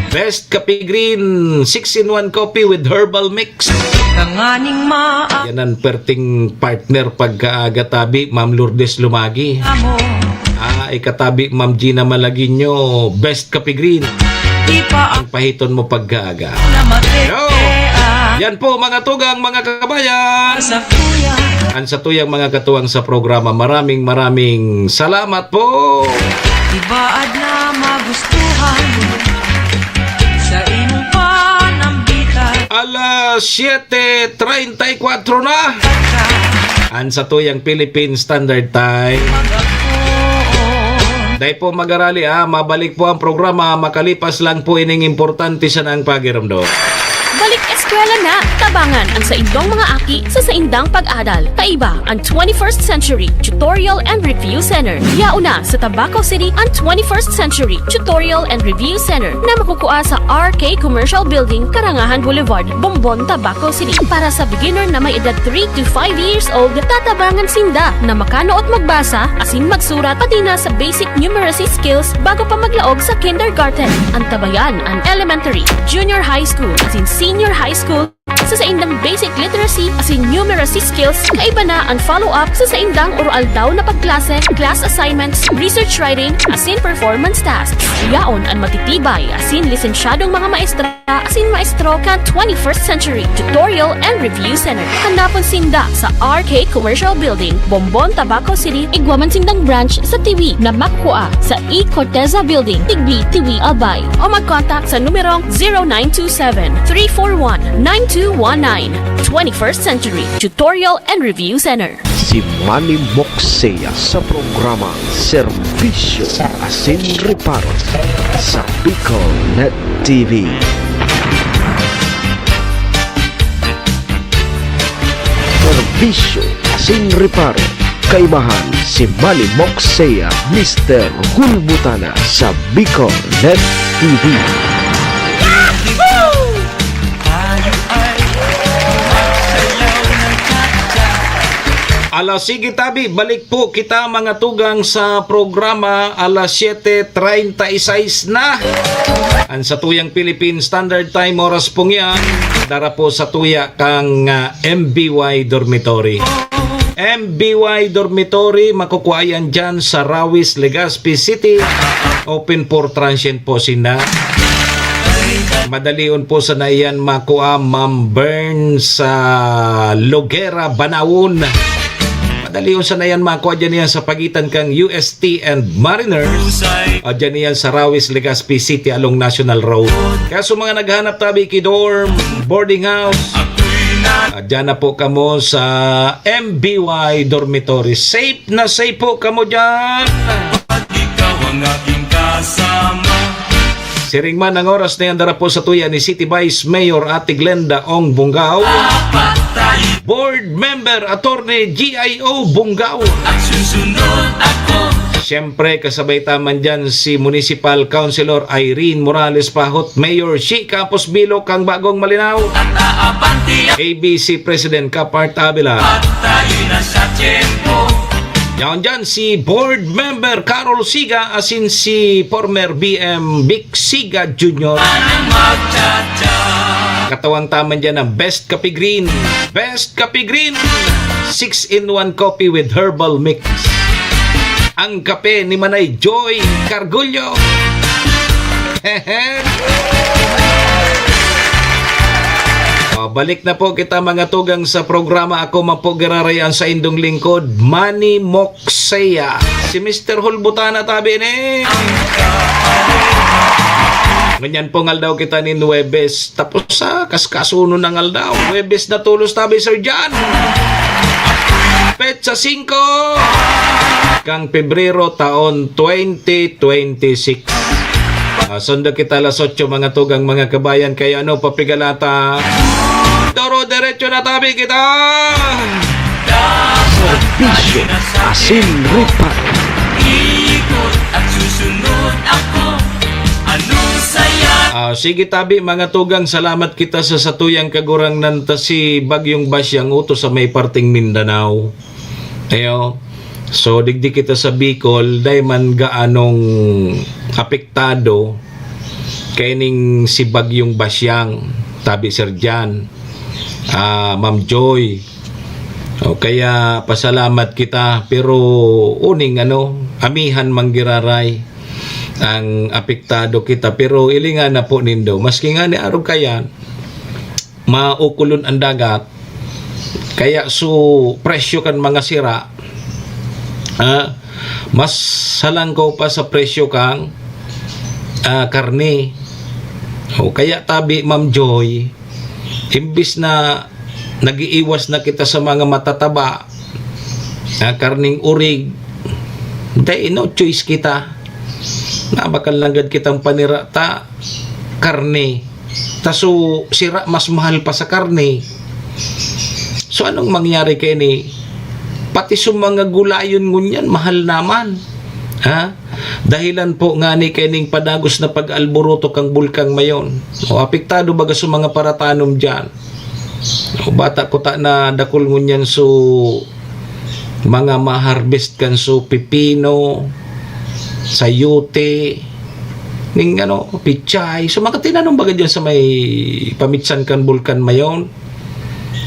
Best Kape Green, six-in-one coffee with herbal mix. Tanganing maa- Yan ang perting partner pagkaaga tabi, Ma'am Lourdes Lumagi. Amo. Ah, ikatabi, Ma'am Gina Malagueño, Best Kape Green. Di pa Ang pahiton mo pagkaaga. Yo! Yan po, mga tugang, mga kabayan. Sa kuya. Ang sa tuyang mga katuwang sa programa, maraming, maraming salamat po. Ibaad na magustuhan sa imong panambitan. Alas siete treinta y cuatro na. Ang sa tuyang Philippine Standard Time. Dai po magarali, ah. Mabalik po ang programa. Makalipas lang po ining importante sanang pagiromdom. Balik Eskwela na! Tabangan ang saindong mga aki sa saindang pag-adal. Kaiba ang twenty-first Century Tutorial and Review Center. Yaon na sa Tabaco City ang twenty-first Century Tutorial and Review Center na makukua sa R K Commercial Building, Karangahan Boulevard, Bombon, Tabaco City. Para sa beginner na may edad three to five years old, tatabangan sinda na makanood magbasa asin magsurat, pati na sa basic numeracy skills bago pa maglaog sa kindergarten. Antabayan ang elementary, junior high school, asin senior high school sa saindang basic literacy asin numeracy skills. Kaiba na ang follow-up sa saindang oro-aldaw na pagklase, class assignments, research writing, asin performance tasks. Yaon an matitibay asin lisensyadong mga maestra asin maestro kan twenty-first Century Tutorial and Review Center. Hanapon sinda sa R K Commercial Building, Bombon, Tabaco City. Igwa man sindang branch sa Tiwi na makukua sa E Corteza Building, Tigbi, Tiwi, Albay. O mag-contact sa numerong zero nine two seven, three four one, nine two one nine. Twenty-first Century Tutorial and Review Center. Si Manny Moksea sa programang Serbisyo asin Reparo sa Bicol Net T V. Serbisyo asin Reparo. Kaibahan si Manny Moksea, Mister Hulbutana sa Bicol Net T V. Ala, sige, tabi, balik po kita, mga tugang, sa programa. Alas siyete treinta y seis na. Ang sa tuyang Philippine Standard Time, oras pong yan, dara po sa tuya kang, ah, M B Y Dormitory. M B Y Dormitory, makukuha yan dyan sa Rawis, Legazpi City. Open for transient po sinda. Madalion po sana iyan makua, Ma'am Bern, sa Logera, Banaon. Madalion sana iyan makua, dyan iyan sa pagitan kang U S T and Mariners. Ah, dyan iyan sa Rawis, Legazpi City, along National Road. Kaya sa mga naghanap tabi ki dorm, boarding house, ah, dyan na po kamo sa M B Y Dormitory. Safe na safe po kamo dyan. Pag ikaw ang aking kasama. Siring man ang oras na yan, dara po sa tuya ni City Vice Mayor Ate Glenda Ong Bungao. Board Member Attorney G I O Bungao. At susunod ako. Siyempre, kasabay ta man dyan si Municipal Councilor Irene Morales Pahot, Mayor Shi Campos Bilo, kang Bagong Malinao. At aabanti. A B C President Kapart Avila. Patay na sa tiyempo. Yaon dyan si Board Member Carol Siga asin si former B M Vic Siga Junior. Anong magtsatsa? Katawang taman dyan ang Best Kape Green. Best Kape Green, six-in-one coffee with herbal mix. Ang kape ni Manay Joy Cargullo. O, balik na po kita, mga tugang, sa programa. Ako man po giraray ang saindong lingkod, Manny Moksea. Si Mister Hulbutana tabi ni. Ngunyan pong aldaw kita nin Huwebes. Tapos sa kaskasunon ng aldaw, Huwebes na tulos tabi, Sir John. Petsa singko kang Pebrero, taon twenty twenty-six. Ah, sundo kita alas otso, mga tugang, mga kabayan. Kaya ano, papigalata. Doro, derecho na tabi kita. Serbisyo asin rupa. Ikot at susunod ako. Anong saya? Ah, sige tabi, mga tugang, salamat kita sa satuyang kagurangnan ta si Bagyong Basyang uto sa may parteng Mindanao. Ayo. So, digdi kita sa Bicol, dai man gaanong apektado kaining si Bagyong Basyang, tabi Sir Jan, ah, Ma'am Joy. O kaya, pasalamat kita, pero uning ano, amihan man giraray ang apektado kita. Pero ilingan na po nindo, maski nga ni arog kayan, maukulon ang dagat, kaya su presyo kan mga sira, ah, mas halangkaw pa sa presyo kang, ah, karne. O kaya tabi, Ma'am Joy, imbis na nag-iiwas na kita sa mga matataba, ah, karneng urig, dai, no choice kita. Nabakal lang gad kitang panira ta karne. ta su sira mas mahal pa sa karne. So, anong mangyari kaini? Pati su mga gulayon ngunyan, mahal naman. Ha? Dahilan po ngani kaining padagos na pag-alboroto kan Bulkan Mayon. O, apektado baga su mga paratanom diyan. O, bata ko ta na dakul ngunyan su mga ma-harvest kan su pipino, sayote, ning ano, pichay. So, mga tinanom baga diyan sa may pamitsan kan Bulkan Mayon.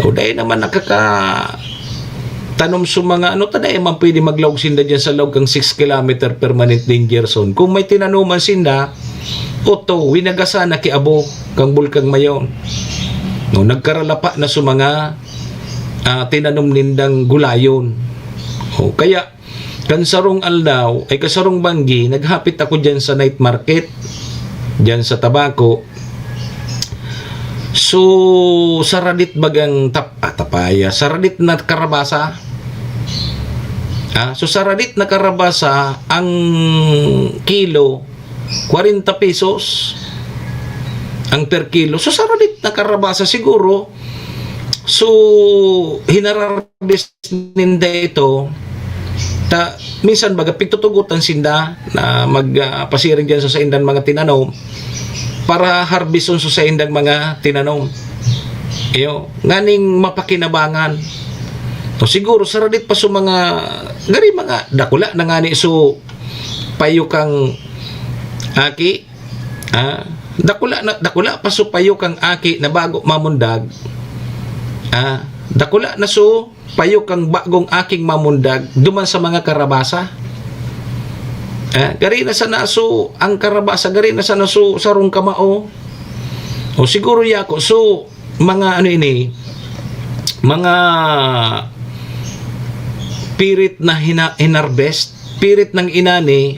O, dai naman nakakatanom su mga ano, ta dai man pwede maglaog sinda diyan sa laog kan six kilometer permanent danger zone. Kung may tinanoman sinda, oto, winagasan na ki abo kan Bulkan Mayon. No, nagkaralapa na su mga, ah, tinanom nindang gulayon. O, kaya, kan sarong aldaw, ay, kan sarong banggi, naghapit ako diyan sa night market, diyan sa Tabaco. So, saradit bagang tap-, ah, tapaya, saradit na karabasa. Ah, so, saradit na karabasa, ang kilo, kwarenta pesos ang per kilo. So, saradit na karabasa siguro. So, hinararbis ninda ito. Ta, minsan baga pigtutugotan sinda na mag, ah, pasiring diyan sa saindang mga tinanom para harbison sa saindang mga tinanom. Iyo, nganing mapakinabangan. O siguro, saradit pa su mga, gari mga dakula na ngani su payo kan aki, ah, dakula na, dakula pa su payo kan aki na bago mamundag. Ah, dakula na su payo kan bagong aking mamundag duman sa mga karabasa. Ah, gari na sana su, ang karabasa, gari na sana su sarong kamao. O siguro yako, su mga ano ini, mga pirit na hina-, hinarvest, pirit nang inani,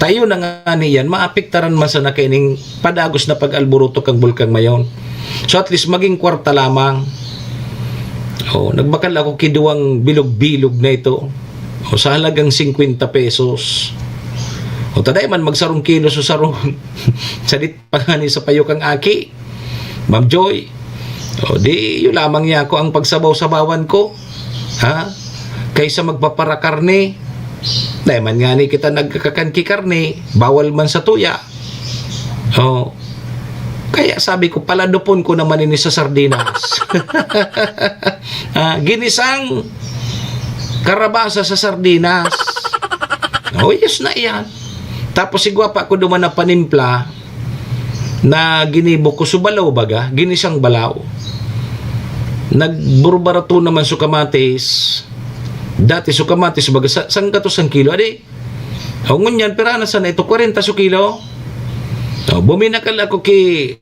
tayo na ngani yan, maapektaran man sana kaining padagos na pag-alboroto kan Bulkan Mayon. So, at least, maging kwarta lamang. O, nagbakal ako ki duwang bilog-bilog na ito. O, sa halagang singkwenta pesos. O, ta dai man magsarong kilo su sarong sadit pa ngani sa payo kan aki, Ma'am Joy. O, di, iyo lamang niya ako ang pagsabaw-sabawan ko. Ha? Kaysa magpaparakarne. Dai man ngani kita nagkakakan ki karne, bawal man sa tuya. O, kaya sabi ko, paladupon ko naman ini sa sardinas. Ah, ginisang karabasa sa sardinas. O, yes na iyan. Tapos si gwapa ko duman na panimpla na ginibo ko su balaw baga, ginisang balaw. Nagburbarato naman su kamatis. Dati su kamatis baga sa, sanggatos ang kilo. Adi, o ngunyan, pira na sana ito, kwarenta su kilo. O, buminakal ako ki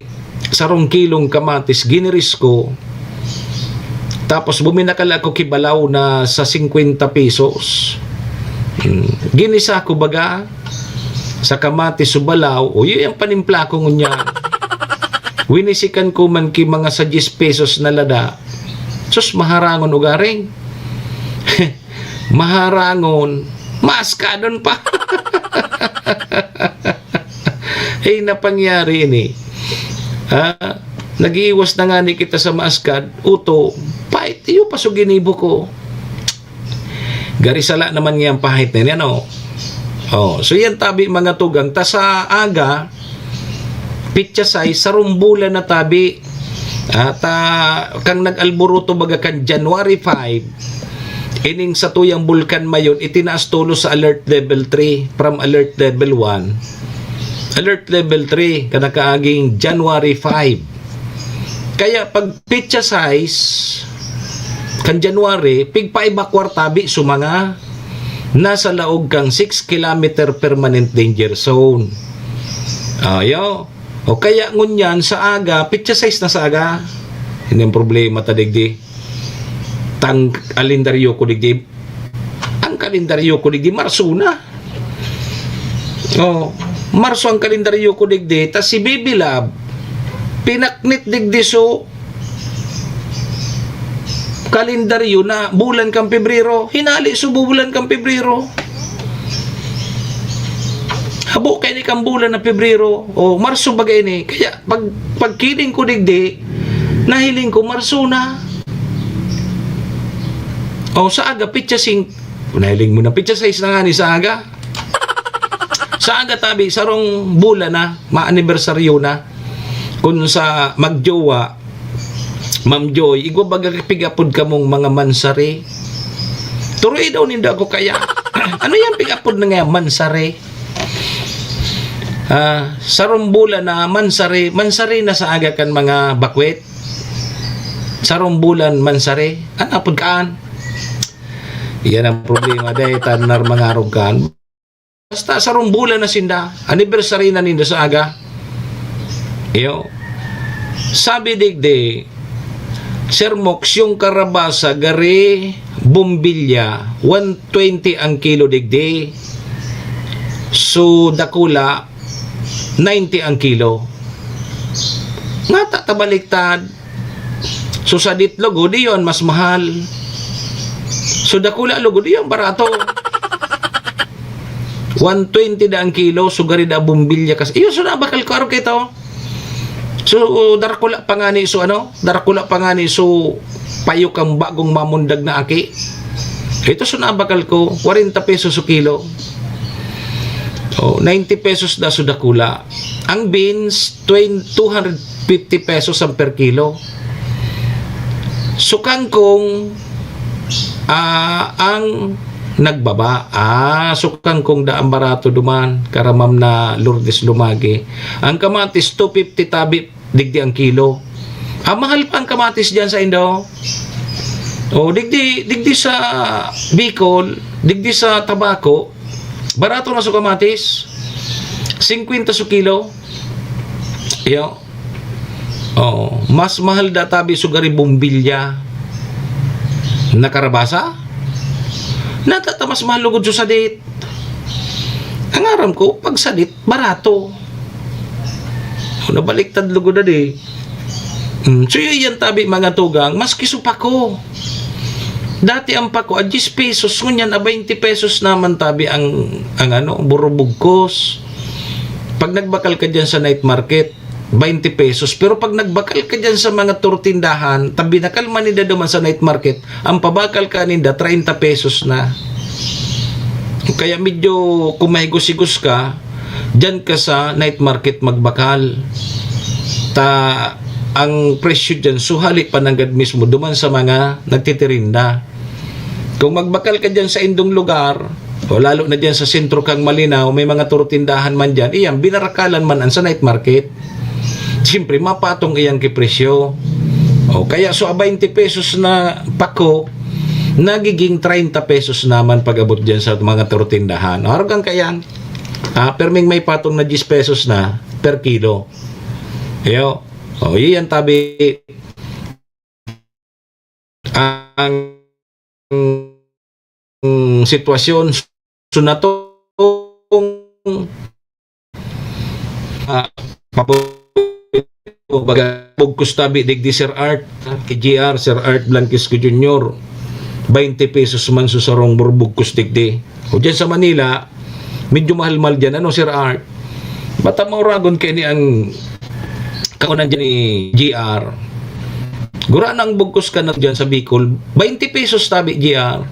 sarong kilong kamatis, giniris ko. Tapos buminakal ako ki balaw na sa singkwenta pesos. Hmm. Ginisa ko baga sa kamatis su balaw, o, iyo yang panimpla ko ngunyan. Winisikan ko man ki mga sa diyes pesos na lada. Sus, maharangon ugaring. Maharangon, maaskadon pa. Eh, napangyari ini. Ha? Nag-iiwas na ngani kita sa maaskad, uto, pait, iyo pa su ginibo ko. Gari sala naman ngiyang pahit na yan, ano? Oh, so yan tabi, mga tugang. Ta sa aga, pitsa sais, sarong bulan na tabi. At, ah, kang nag-alboroto baga kan January five, ining satuyang Bulkan Mayon, itinaas tolos sa alert level three, from alert level one. Alert level three, kan nakaaging January five. Kaya pag pitsa sais, kan January, pigpa-evacuar tabi su mga nasa laog kang six kilometer permanent danger zone. Ayo. O kaya ngunyan sa aga, pitsa sais na sa aga. Ini ang problema ta digdi. Tang kalendaryo ko digdi. Ang kalendaryo ko digdi, Marso na. Oh, Marso ang kalendaryo ko digdi, ta si Bibi Love, pinaknit digdi su kalendaryo na bulan kan Pebrero. Hinali su bulan kan Pebrero. Habo kaini kan bulan na Pebrero, o Marso baga ini. Kaya pag, pagkiling ko digdi, nahiling ko Marso na. O sa aga, pitsa sing-, nahiling mo na, pitsa sais na ngani sa aga. Sa aga tabi, sarong bulan na, maanibersaryo na. Kun sa magjowa, Ma'am Joy, igwa baga pig-apod kamong mga mansari. Turoy daw ninda ako kaya. Ano yan pig-apod na nga mansari? Ah, sarong bulan na mansari, mansari na sa aga kan mga bakwet. Sarong bulan mansari. Ano apod kaan? Iyan ang problema, dahil tanar mga arugan. Basta sarong bulan na sinda, anniversary na ninda sa aga. Iyo. Sabi digdi, Sir Mox, yung karabasa, gari, bombilya, one twenty ang kilo digdi. So, dakula, ninety ang kilo. Nga tatabaliktad. So, sadit lugod, iyon mas mahal. So, dakula lugod, iyon barato. One twenty da ang kilo, so gari da bombilya kas-, iyo, so nabakal ko, araw kito. So, darakula pa nga ni, so ano, darakula pa nga ni, so payo kang bagong mamundag na aki. Ito, so nabakal ko, kwarenta pesos so kilo. Oh, ninety pesos da so dakula. Ang beans, twen-, two hundred fifty pesos ang per kilo. So, kangkong, ah, ang nagbaba. Ah, so, kangkong da ang barato duman, karamam na Lourdes Lumagi. Ang kamatis, two fifty tabi, digdi ang kilo. Ah, mahal pa ang kamatis diyan sa Indo. Oh, digdi, digdi sa Bicol, digdi sa Tabaco, barato na so kamatis. Singkwenta so kilo. Iyo. Oh, mas mahal da tabi so gari bombilya na karabasa. Natata mas mahal lugod so sadit. Ang aram ko, pag sadit, barato. Oh, nabaliktad lugod na di. Mm, so, yun yan tabi, mga tugang, maski so pako. Dati ang pako, a diyes pesos, ngunyan, a baynte pesos naman tabi ang, ang ano, burubugkos. Pag nagbakal ka dyan sa night market, baynte pesos. Pero pag nagbakal ka dyan sa mga turtindahan, tabi nakal man ninda duman sa night market, ang pabakal ka ninda, treinta pesos na. Kaya medyo kung mahigos-higos ka, dyan ka sa night market magbakal. Ta, ang presyo dyan, suhali pa nanggad mismo duman sa mga nagtitirinda. Kung magbakal ka dyan sa indong lugar, o lalo na dyan sa sentro kang Malinao, may mga turtindahan man dyan, iyan, binarakalan man an sa night market. Siyempre, mapatong iyan ki presyo. O, kaya so, a baynte pesos na pako, nagiging treinta pesos naman pag-abot dyan sa mga turtindahan. O, arugan ka yan. Ah, perming may patong na diyes pesos na per kilo. Iyo. O, iyan tabi ang sitwasyon. So, natong, ah, papu-, baga, bugkos tabi digdi, Sir Art, ki G R, Sir Art Blanquisco Junior, baynte pesos man so sarong burbugkos digdi. O dyan sa Manila, medyo mahal-mahal dyan, ano, Sir Art? Bata mauragon kaini ang kakunan dyan ni G R. Gura nang bugkos ka na dyan sa Bicol, baynte pesos tabi, G R.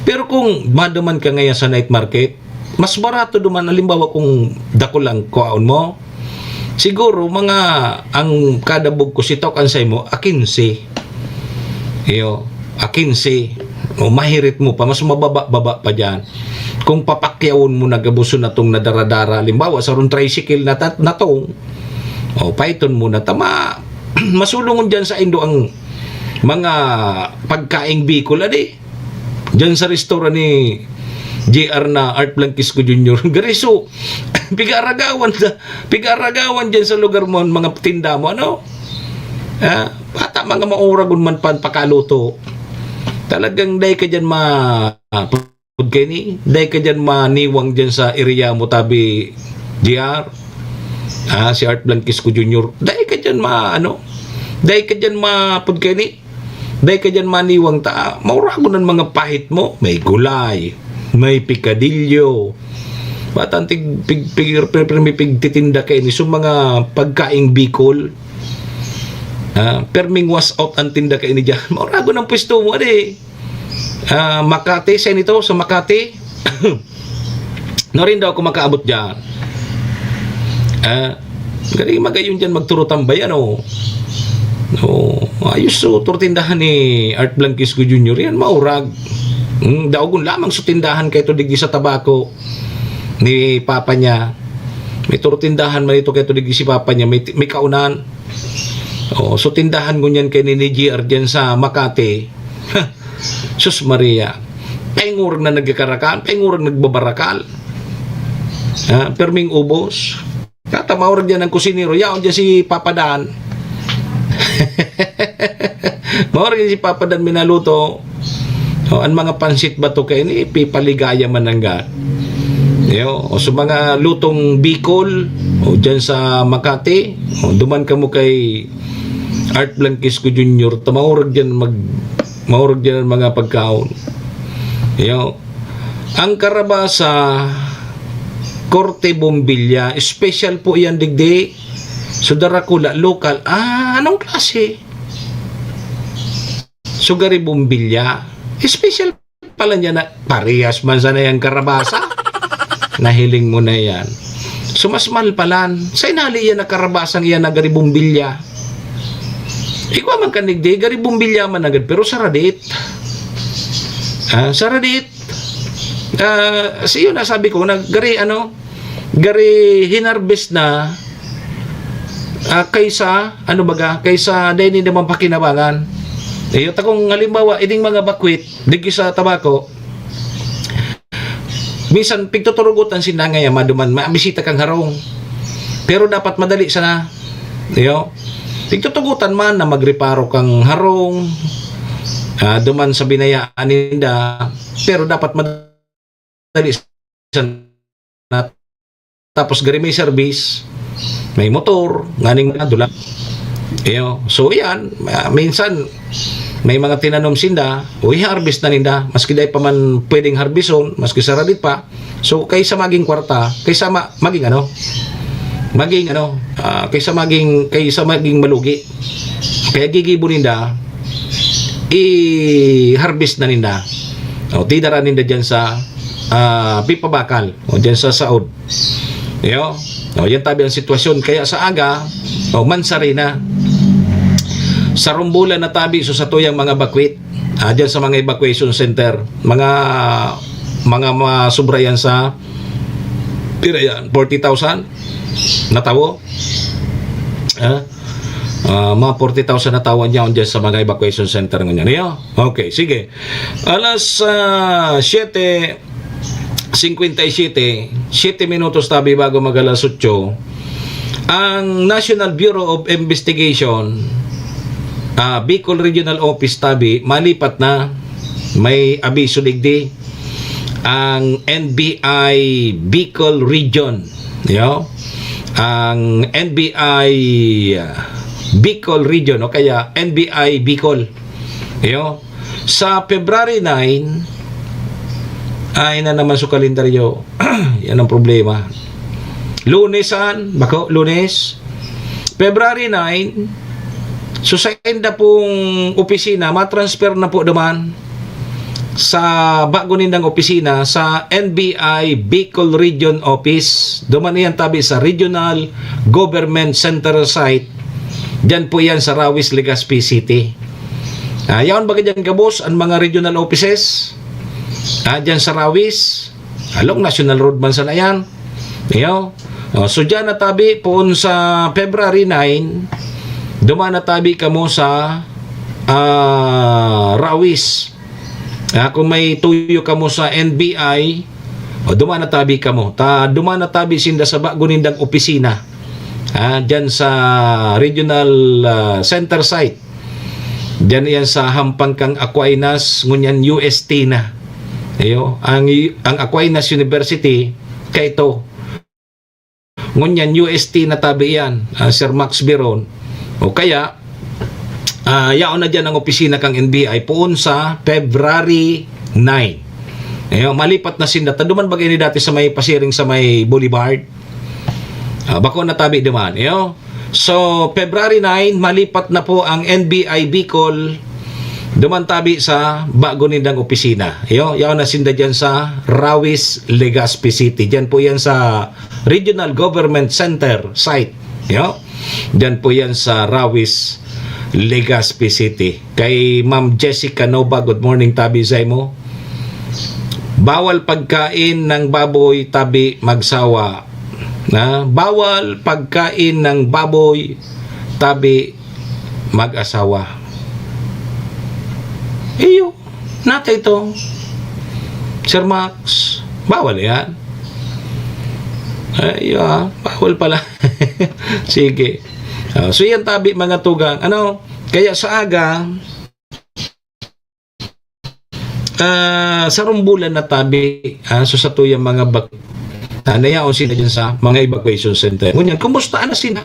Pero kung maduman ka ngayon sa night market, mas barato duman. Halimbawa, kung dakul ang kuhaon mo, siguro mga, ang kada bugkos, itaw kan sa imo, a kinse. Iyo, a kinse. O mahirit mo pa, mas mababa-baba pa dyan. Kung papakyawon mo na gabos so natong nadaradara, halimbawa, sarong tricycle na tat-, natong, o, paiton mo na tama, masulungon dyan sa indo ang mga pagkaing Bicol, adi. Dyan sa restaurant ni G R na Art Blanquisco Junior. Gariso, pigaragawan sa, pigaragawan dyan sa lugar mo, ang mga tinda mo, ano? Ha? Bata, mga mauragon man pan pakaluto. Talagang dai ka dyan ma-, ah, pud kaini, dai ka dyan maniwang dyan sa area mo, tabi, G R. Ah, si Art Blanquisco Junior. Dai ka dyan ma-, ano? Dai ka dyan ma-, pud kaini. Dai ka dyan maniwang ta, mauragon ang mga pahit mo. May gulay, may pikadilyo, Bata ang tig-, pig-, pig-, pig-, pig-, pigtitinda kaini sa mga pagkaing Bicol. Ah, perming wash out ang tinda kaini dyan. Mauragon ang pwesto mo, adi. Ah, Makati, sa nito, sa Makati. Narin daw ako makaabot dyan. Ah, galing magayon dyan, magturo tambay, ano. No, ayos so, turtindahan ni Art Blanquisco Junior yan, maurag. Hmm, daogon lamang so tindahan kaito digdi sa Tabaco ni papa niya. May turtindahan man ito kaito digdi si papa niya, may, may kaunan. Oh, so tindahan ngunyan kay ni, ni G R dyan sa Makati. Sus Maria. Paingurag na nagkakarakan, paingurag nagbabarakal. Ha, perming ubos. Kata maurag dyan ang kusinero, yaon dyan si Papa Dan. Maurag dyan si Papa Dan minaluto. O, ang mga pansit ba to kaini, pipaligaya man nangga. Yo, o sa mga lutong Bicol, o dyan sa Makati, o duman kamo kay Art Blanquisco Junior, ta maurag dyan mag-, maurag dyan ang mga pagkaon. Yo, ang karabasa, korte bombilya, special po yan digdi. So, darakula, lokal. Ah, anong klase? So, gari bombilya. Special pala niya na parehas man sana yang karabasa. Nahiling mo na yan. So, mas mahal palan. Sa inali yan na karabasang iyan na gari bombilya. Igwa man ka nigdi, gari bombilya man agad, pero saradit. Ah, saradit. Ah, siyo na sabi ko, na gari, ano, gari hinarbes na, ah, kaysa, ano baga, kaysa dai ninda mapakinabangan. Iyo, takong halimbawa, ining mga bakwit, digdi sa Tabaco, minsan pigtuturugutan sinda ngaya maduman, mamisita kang harong. Pero dapat madali sana. Iyo, pigtutugutan man na magreparo kang harong, ah, duman sa binayaan ninda. Pero dapat madali sana. Tapos gari may service, may motor, nganing mga dulang. Iyo. So, yan, ah, minsan, may mga tinanom sinda, o i-harvest na ninda, maski dai pa man pwedeng harveston, maski saradit pa. So, kaysa maging kwarta, kaysa ma-, maging ano, maging ano, ah, kaysa maging, kaysa maging malugi. Kaya gigibo ninda, i-harvest na ninda. O, tidara ninda dyan sa, ah, pipabakal. O, dyan sa saod. Yo? O, yan tabi ang sitwasyon. Kaya sa aga, o, mansari na. Sa Rumbulan na tabi, so sa tuyang mga bakwit, ah, dyan sa mga evacuation center, mga, mga, mga sobra yan sa, pira yan, forty thousand na tawo. Ah, ah, mga forty thousand na tawo niya dyan sa mga evacuation center ngunyan. Yo? Okay, sige. Alas, ah, siyete cincuenta y siete, siyete minutos tabi bago mag alas otso, ang National Bureau of Investigation, ah, Bicol Regional Office tabi, malipat na, may abiso digdi, ang N B I Bicol Region. Yo? Ang N B I Bicol Region o kaya N B I Bicol. Yo? Sa February nine, ay na naman sa kalendaryo. Yan ang problema. Lunes, saan? Bako, Lunes. February nine, so sa inda pong opisina, matransfer na po naman sa bago nindang opisina sa N B I Bicol Region Office. Duman iyan tabi sa Regional Government Center Site. Diyan po yan sa Rawis, Legazpi City. Ah, yaon baga dyan gabos ang mga regional offices. Ah, dyan sa Rawis. Along National Road man sana yan. Iyo. Oh, so dyan na tabi, poon sa February nine, duman na tabi kamo sa, ah, Rawis. Ah, kung may tuyo kamo sa N B I, o duman na tabi kamo. Ta, duman na tabi sinda sa bago nindang opisina. Ah, dyan sa Regional, ah, Center Site. Diyan iyan sa hampang kang Aquinas, ngunyan U S T na. Iyo, ang, ang Aquinas University, kaito. Ngunyan U S T na tabi iyan, ah, Sir Max Biron. O kaya, ah, yaon na diyan ang opisina kang N B I poon sa February nine. Iyo, malipat na sinda. Ta duman baga ini dati sa may pasiring sa may Boulevard. Ah, bako na tabi duman, iyo. So, February nine, malipat na po ang N B I Bicol. Duman tabi sa bago nindang opisina. Iyo, yaon na sinda diyan sa Rawis, Legazpi City. Diyan po yan sa Regional Government Center site. Iyo. Diyan po yan sa Rawis, Legazpi City. Kay Ma'am Jessica Nova, good morning, tabi sa imo. Bawal pagkain ng baboy, tabi magsawa. Na, bawal pagkain ng baboy, tabi mag-asawa. Iyo, nata ito. Sir Max, bawal yan. Ay, ah, bawal pala. Sige. Ah, so yan tabi, mga tugang. Ano, kaya sa aga, ah, sarong bulan na tabi, ah, so sa tuyang mga bak-, ah, nayaon sila dyan sa mga evacuation center. Ngunyan, kumusta na sila?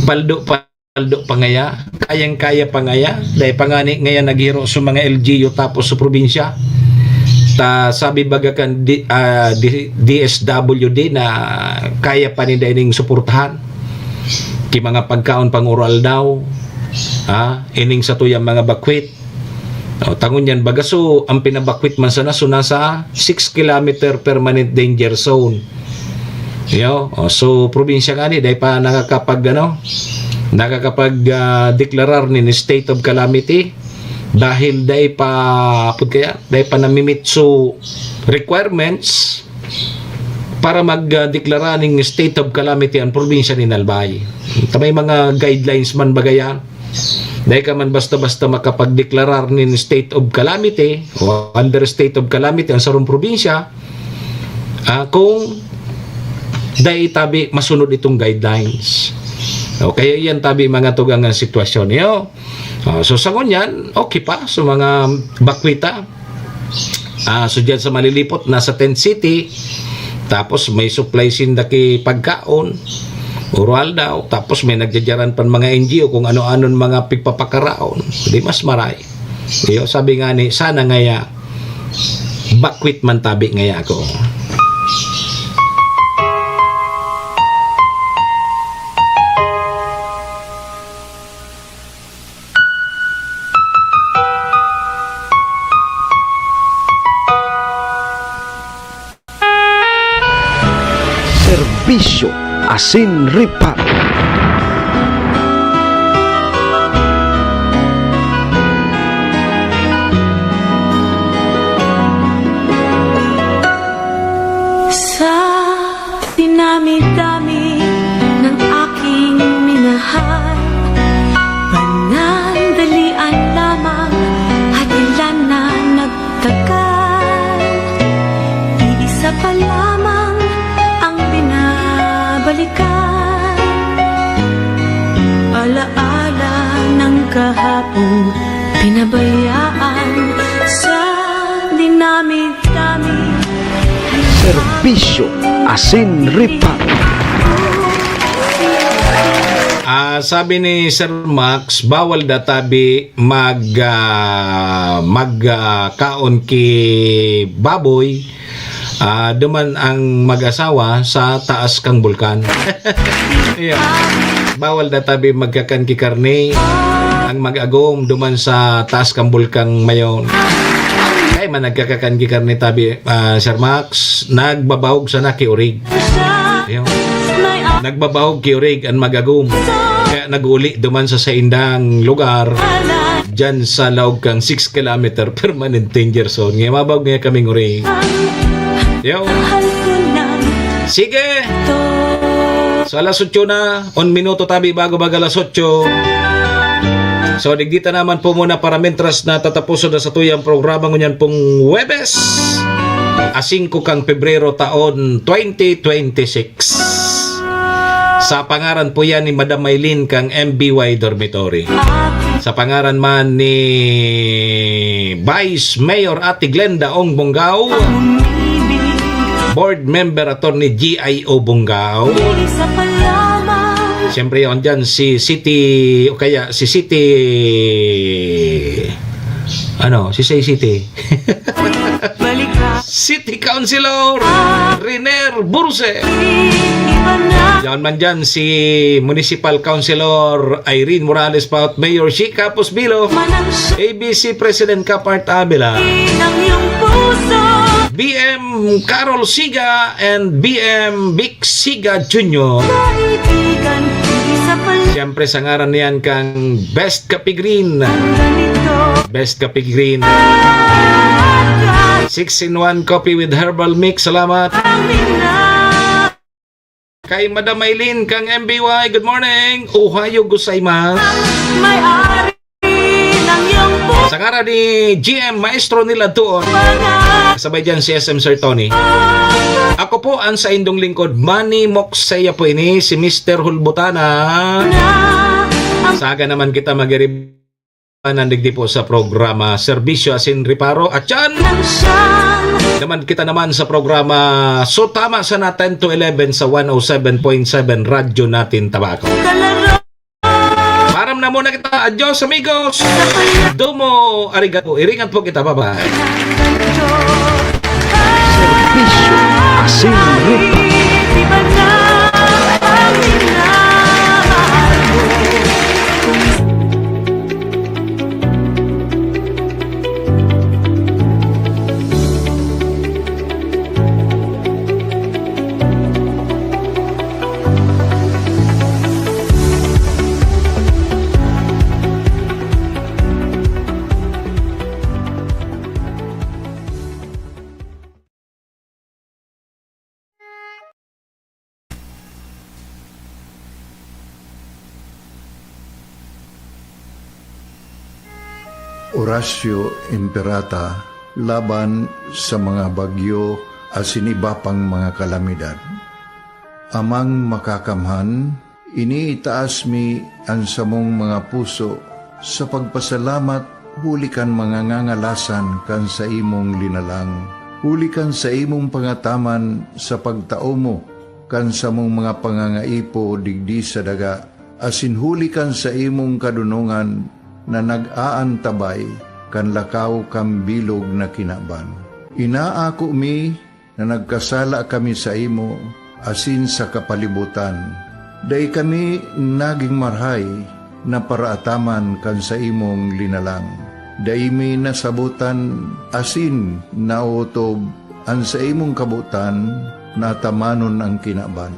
Paldo pa, paldo pa ngaya? Kayang-kaya pa ngaya? Dahil pa nga ni, ngaya naghiro sa mga L G U tapos sa probinsya. Ta, sabi baga kan D-, ah, D-, D S W D na kaya pa ninda ining suportahan. Ki mga pagkaon pang-ural daw. Ha? Ining sa tuyang mga bakwit. O, tangon yan, baga so, ang pinabakwit man sana, so nasa six kilometer permanent danger zone. Yo, o, so, probinsya nga ni, dahil pa nakakapag, ano, nakakapag, ah, deklarar nin state of calamity. Dahil dahil pa, pud kaya, dahil pa namimit so requirements para mag, ah, deklara ning state of calamity ang probinsya nin Albay. Ta may mga guidelines man baga yan. Dai ka man basta-basta makapagdeklarar nin state of calamity o under state of calamity ang sarong probinsya, ah, kung dai tabi masunod itong guidelines. O, kaya iyan tabi mga tugang ang sitwasyon niyo. Ah, so, sa ngunyan, okay pa. So, mga bakwita, ah, so, dyan sa Malilipot, nasa tent city. Tapos, may supply sinda ki pagkaon. Ural daw. Tapos, may nagjajaran pan mga N G O kung ano-anon mga pigpapakaraon. Di mas maray. Iyo, sabi nga ni, sana ngaya, bakwit man tabi ngaya ako. Serbisyo asin reparo. Sa dinami-dami ng aking minahal, panandalian lamang at ilan na nagtagal. Iisa pa lamang ang binabalikan, alaala ng kahapong pinabayaan sa dinami-dami. Serbisyo asin reparo. Ah, sabi ni Sir Max, bawal daw tabi mag, ah, mag, ah, kaon ki baboy, ah, duman ang mag-asawa sa taas kang bulkan. Iyo. Bawal daw tabi magkakan ki karne ang mag-agom duman sa taas kang bulkang mayon. Kaya man nagkakakan ki karne tabi, ah, Sir Max, nagbabahog sana ki orig. Iyo. Nagbabahog ki orig an mag-agom. Kaya nag-uli duman sa saindang lugar, dyan sa laog kang six kilometer permanent danger zone. Ngayon, mabaw ngayon kaming uri. Yo. Sige. So, alas otso na, un minuto tabi bago mag alas otso. So, digdita naman po muna para mentras na tatapuson na sa tuyang programa ngunyan pong Huwebes, a singko kang Pebrero taon twenty twenty-six. Sa pangaran po yan ni Madam Maylin kang M B Y Dormitory. Sa pangaran man ni Vice Mayor Ate Glenda Ong Bongao, Board Member Attorney G I O Bongao. Siyempre, yun dyan, si City, o kaya si City, ano, si Say City. City Councilor Riner Burse. Diyan man dyan si Municipal Councilor Irene Morales Paut, Mayor Chica Pusbilo, A B C President Kapart Abela, B M Carol Siga, and B M Vic Siga Junior. Siyempre, sa ngaran niyan kang Best Kape Green. Best Kape Green. Six-in-one coffee with herbal mix. Salamat. Kay Madam Maylin kang M B Y, good morning. Ohayo gozaimasu. Sa ngaran ni G M, maestro nila doon. Kasabay dyan si S M Sir Tony. Ako po ang saindong lingkod, Manny Moksaya po ini, si Mister Hulbutana. Saga naman kita magiribanan digdi po sa programa Serbisyo Asin Reparo. At yan naman kita naman sa programa So Tama Sana, ten to eleven sa one oh seven point seven Radyo Natin Tabaco. Param na muna kita. Adios, amigos. Domo arigato. Iringat po kita. Bye-bye. Serbisyo Asin Reparo. Oratio Imperata laban sa mga bagyo asin iba pang mga kalamidad. Amang Makakamhan, iniitaas mi an samong mga puso sa pagpasalamat huli kan mga ngangalasan kan saimong linalang, huli kan saimong pangataman sa pagtao mo kan samong mga pangangaipo digdi sa daga, asin huli kan saimong kadonongan na nag-aantabay kan lakaw kan bilog na kinaban. Inaako mi na nagkasala kami saimo asin sa kapalibotan. Dai kami nagin marahay na paraataman kan saimong linalang. Dai mi nasabotan asin naotob an saimong kabotan na atamanon an kinaban.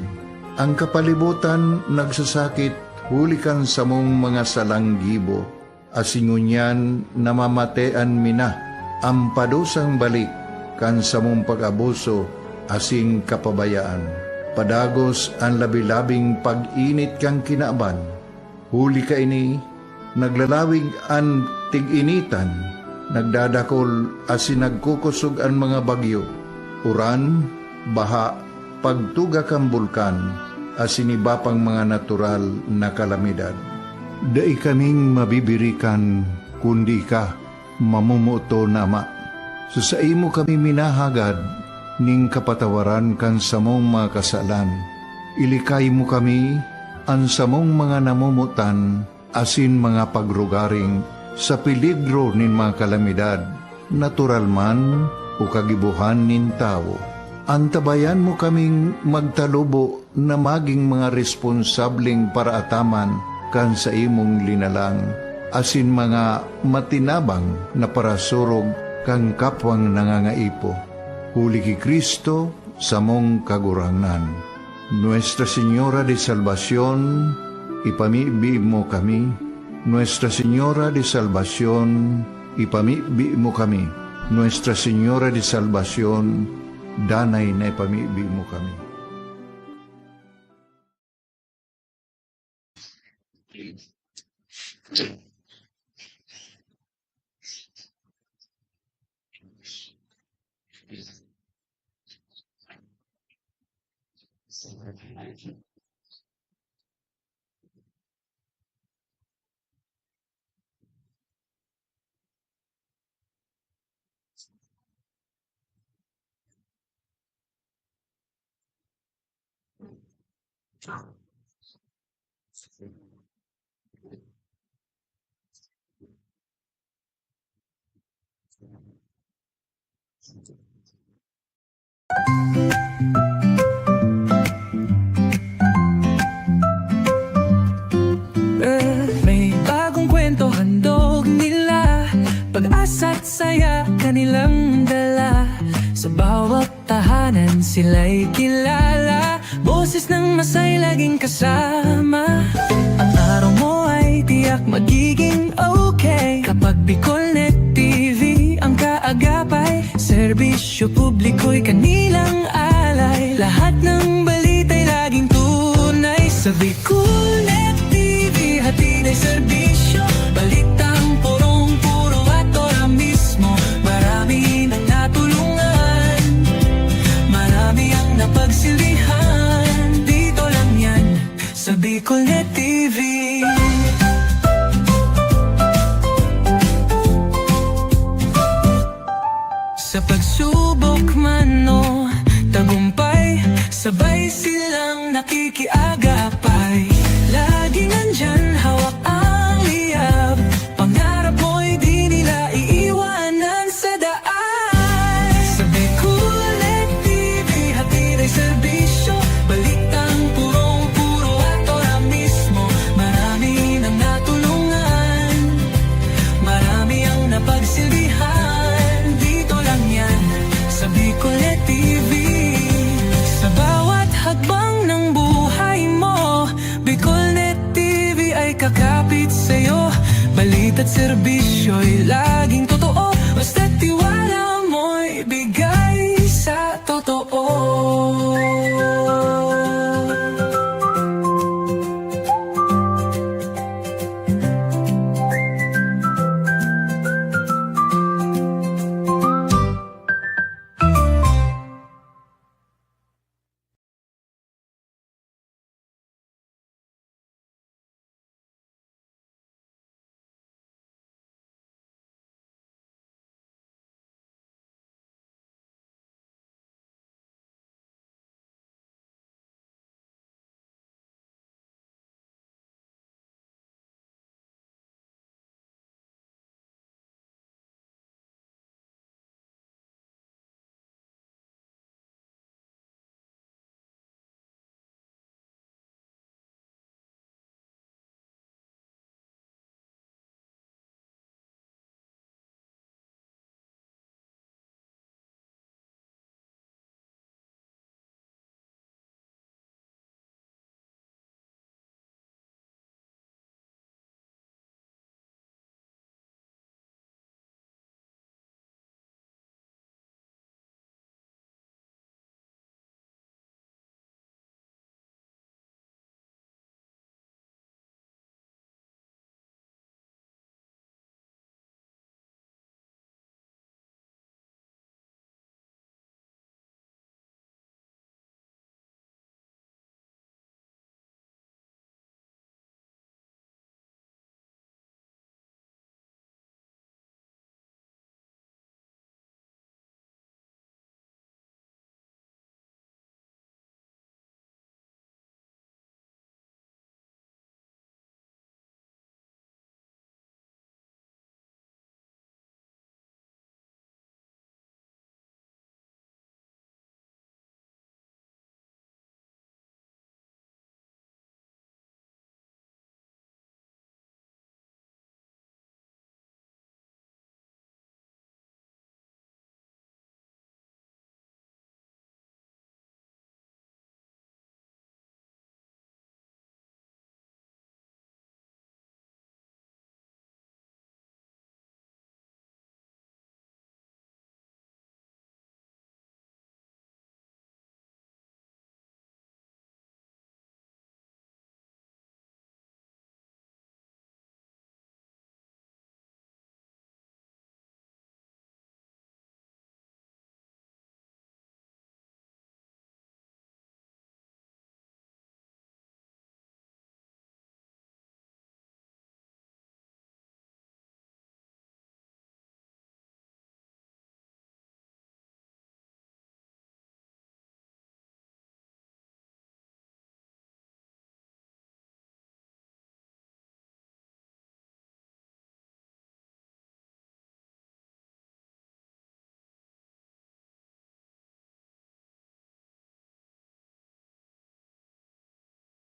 An kapalibotan nagsasakit huli kan samong mga salang gibo, asin ngunyan namamatean mi na an padusang balik kan samong pag-abuso asin kapabayaan. Padagos an labi-labing pag-init kan kinaban. Huli kaini, naglalawig an tig-initan, nagdadakol asin nagkukosog an mga bagyo, uran, baha, pagtuga kan bulkan, asin iba pang mga natural na kalamidad. Dai kaming mabibirikan, kundi ika, mamomoton na Ama. Sa saimo kami minahagad nin kapatawaran kan samong mga kasalan. Ilikay mo kami, an samong mga namomotan, asin mga pagrugaring sa peligro nin mga kalamidad, natural man o kagibohan nin tawo. Antabayan mo kaming magtalubo na magin mga responsableng paraataman kan saimong linalang, asin mga matinabang na parasurog kan kapwang nangangaipo. Huli ki Cristo, samong Kagurangnan. Nuestra Señora de Salvacion, ipamibi mo kami. Nuestra Señora de Salvacion, ipamibi mo kami. Nuestra Señora de Salvacion, danay na ipamibi mo kami. Eh, may bagong kwento handog nila, pag-asa't saya kanilang dala. Sa bawat tahanan sila'y kilala, boses ng masay laging kasama. Ang araw mo ay tiyak magiging okay kapag Bicolnet T V ang kaagapay. Serbisyo publiko'y kanilang alay, lahat ng balita'y laging tunay. Sa Bicolnet T V, hatid ay serbisyo, balitang purong-puro at ora mismo. Marami nang natulungan, marami ang napagsilbihan. Dito lang yan, sa Bicolnet T V. Sa pagsubok man o tagumpay, sabay silang nakikiagapay. Laging nandyan, hawak ang liyab, pangarap mo'y di nila iiwanan sa daan. Sa Bicolnet T V, hatid ay serbisyo, balitang purong-puro at ora mismo. Marami nang natulungan, marami ang napagsilbihan. Dito lang yan, sa Bicolnet T V. Sa bawat hakbang ng buhay mo, Bicolnet T V ay kakapit sa'yo. Balita't serbisyo'y laging totoo, basta't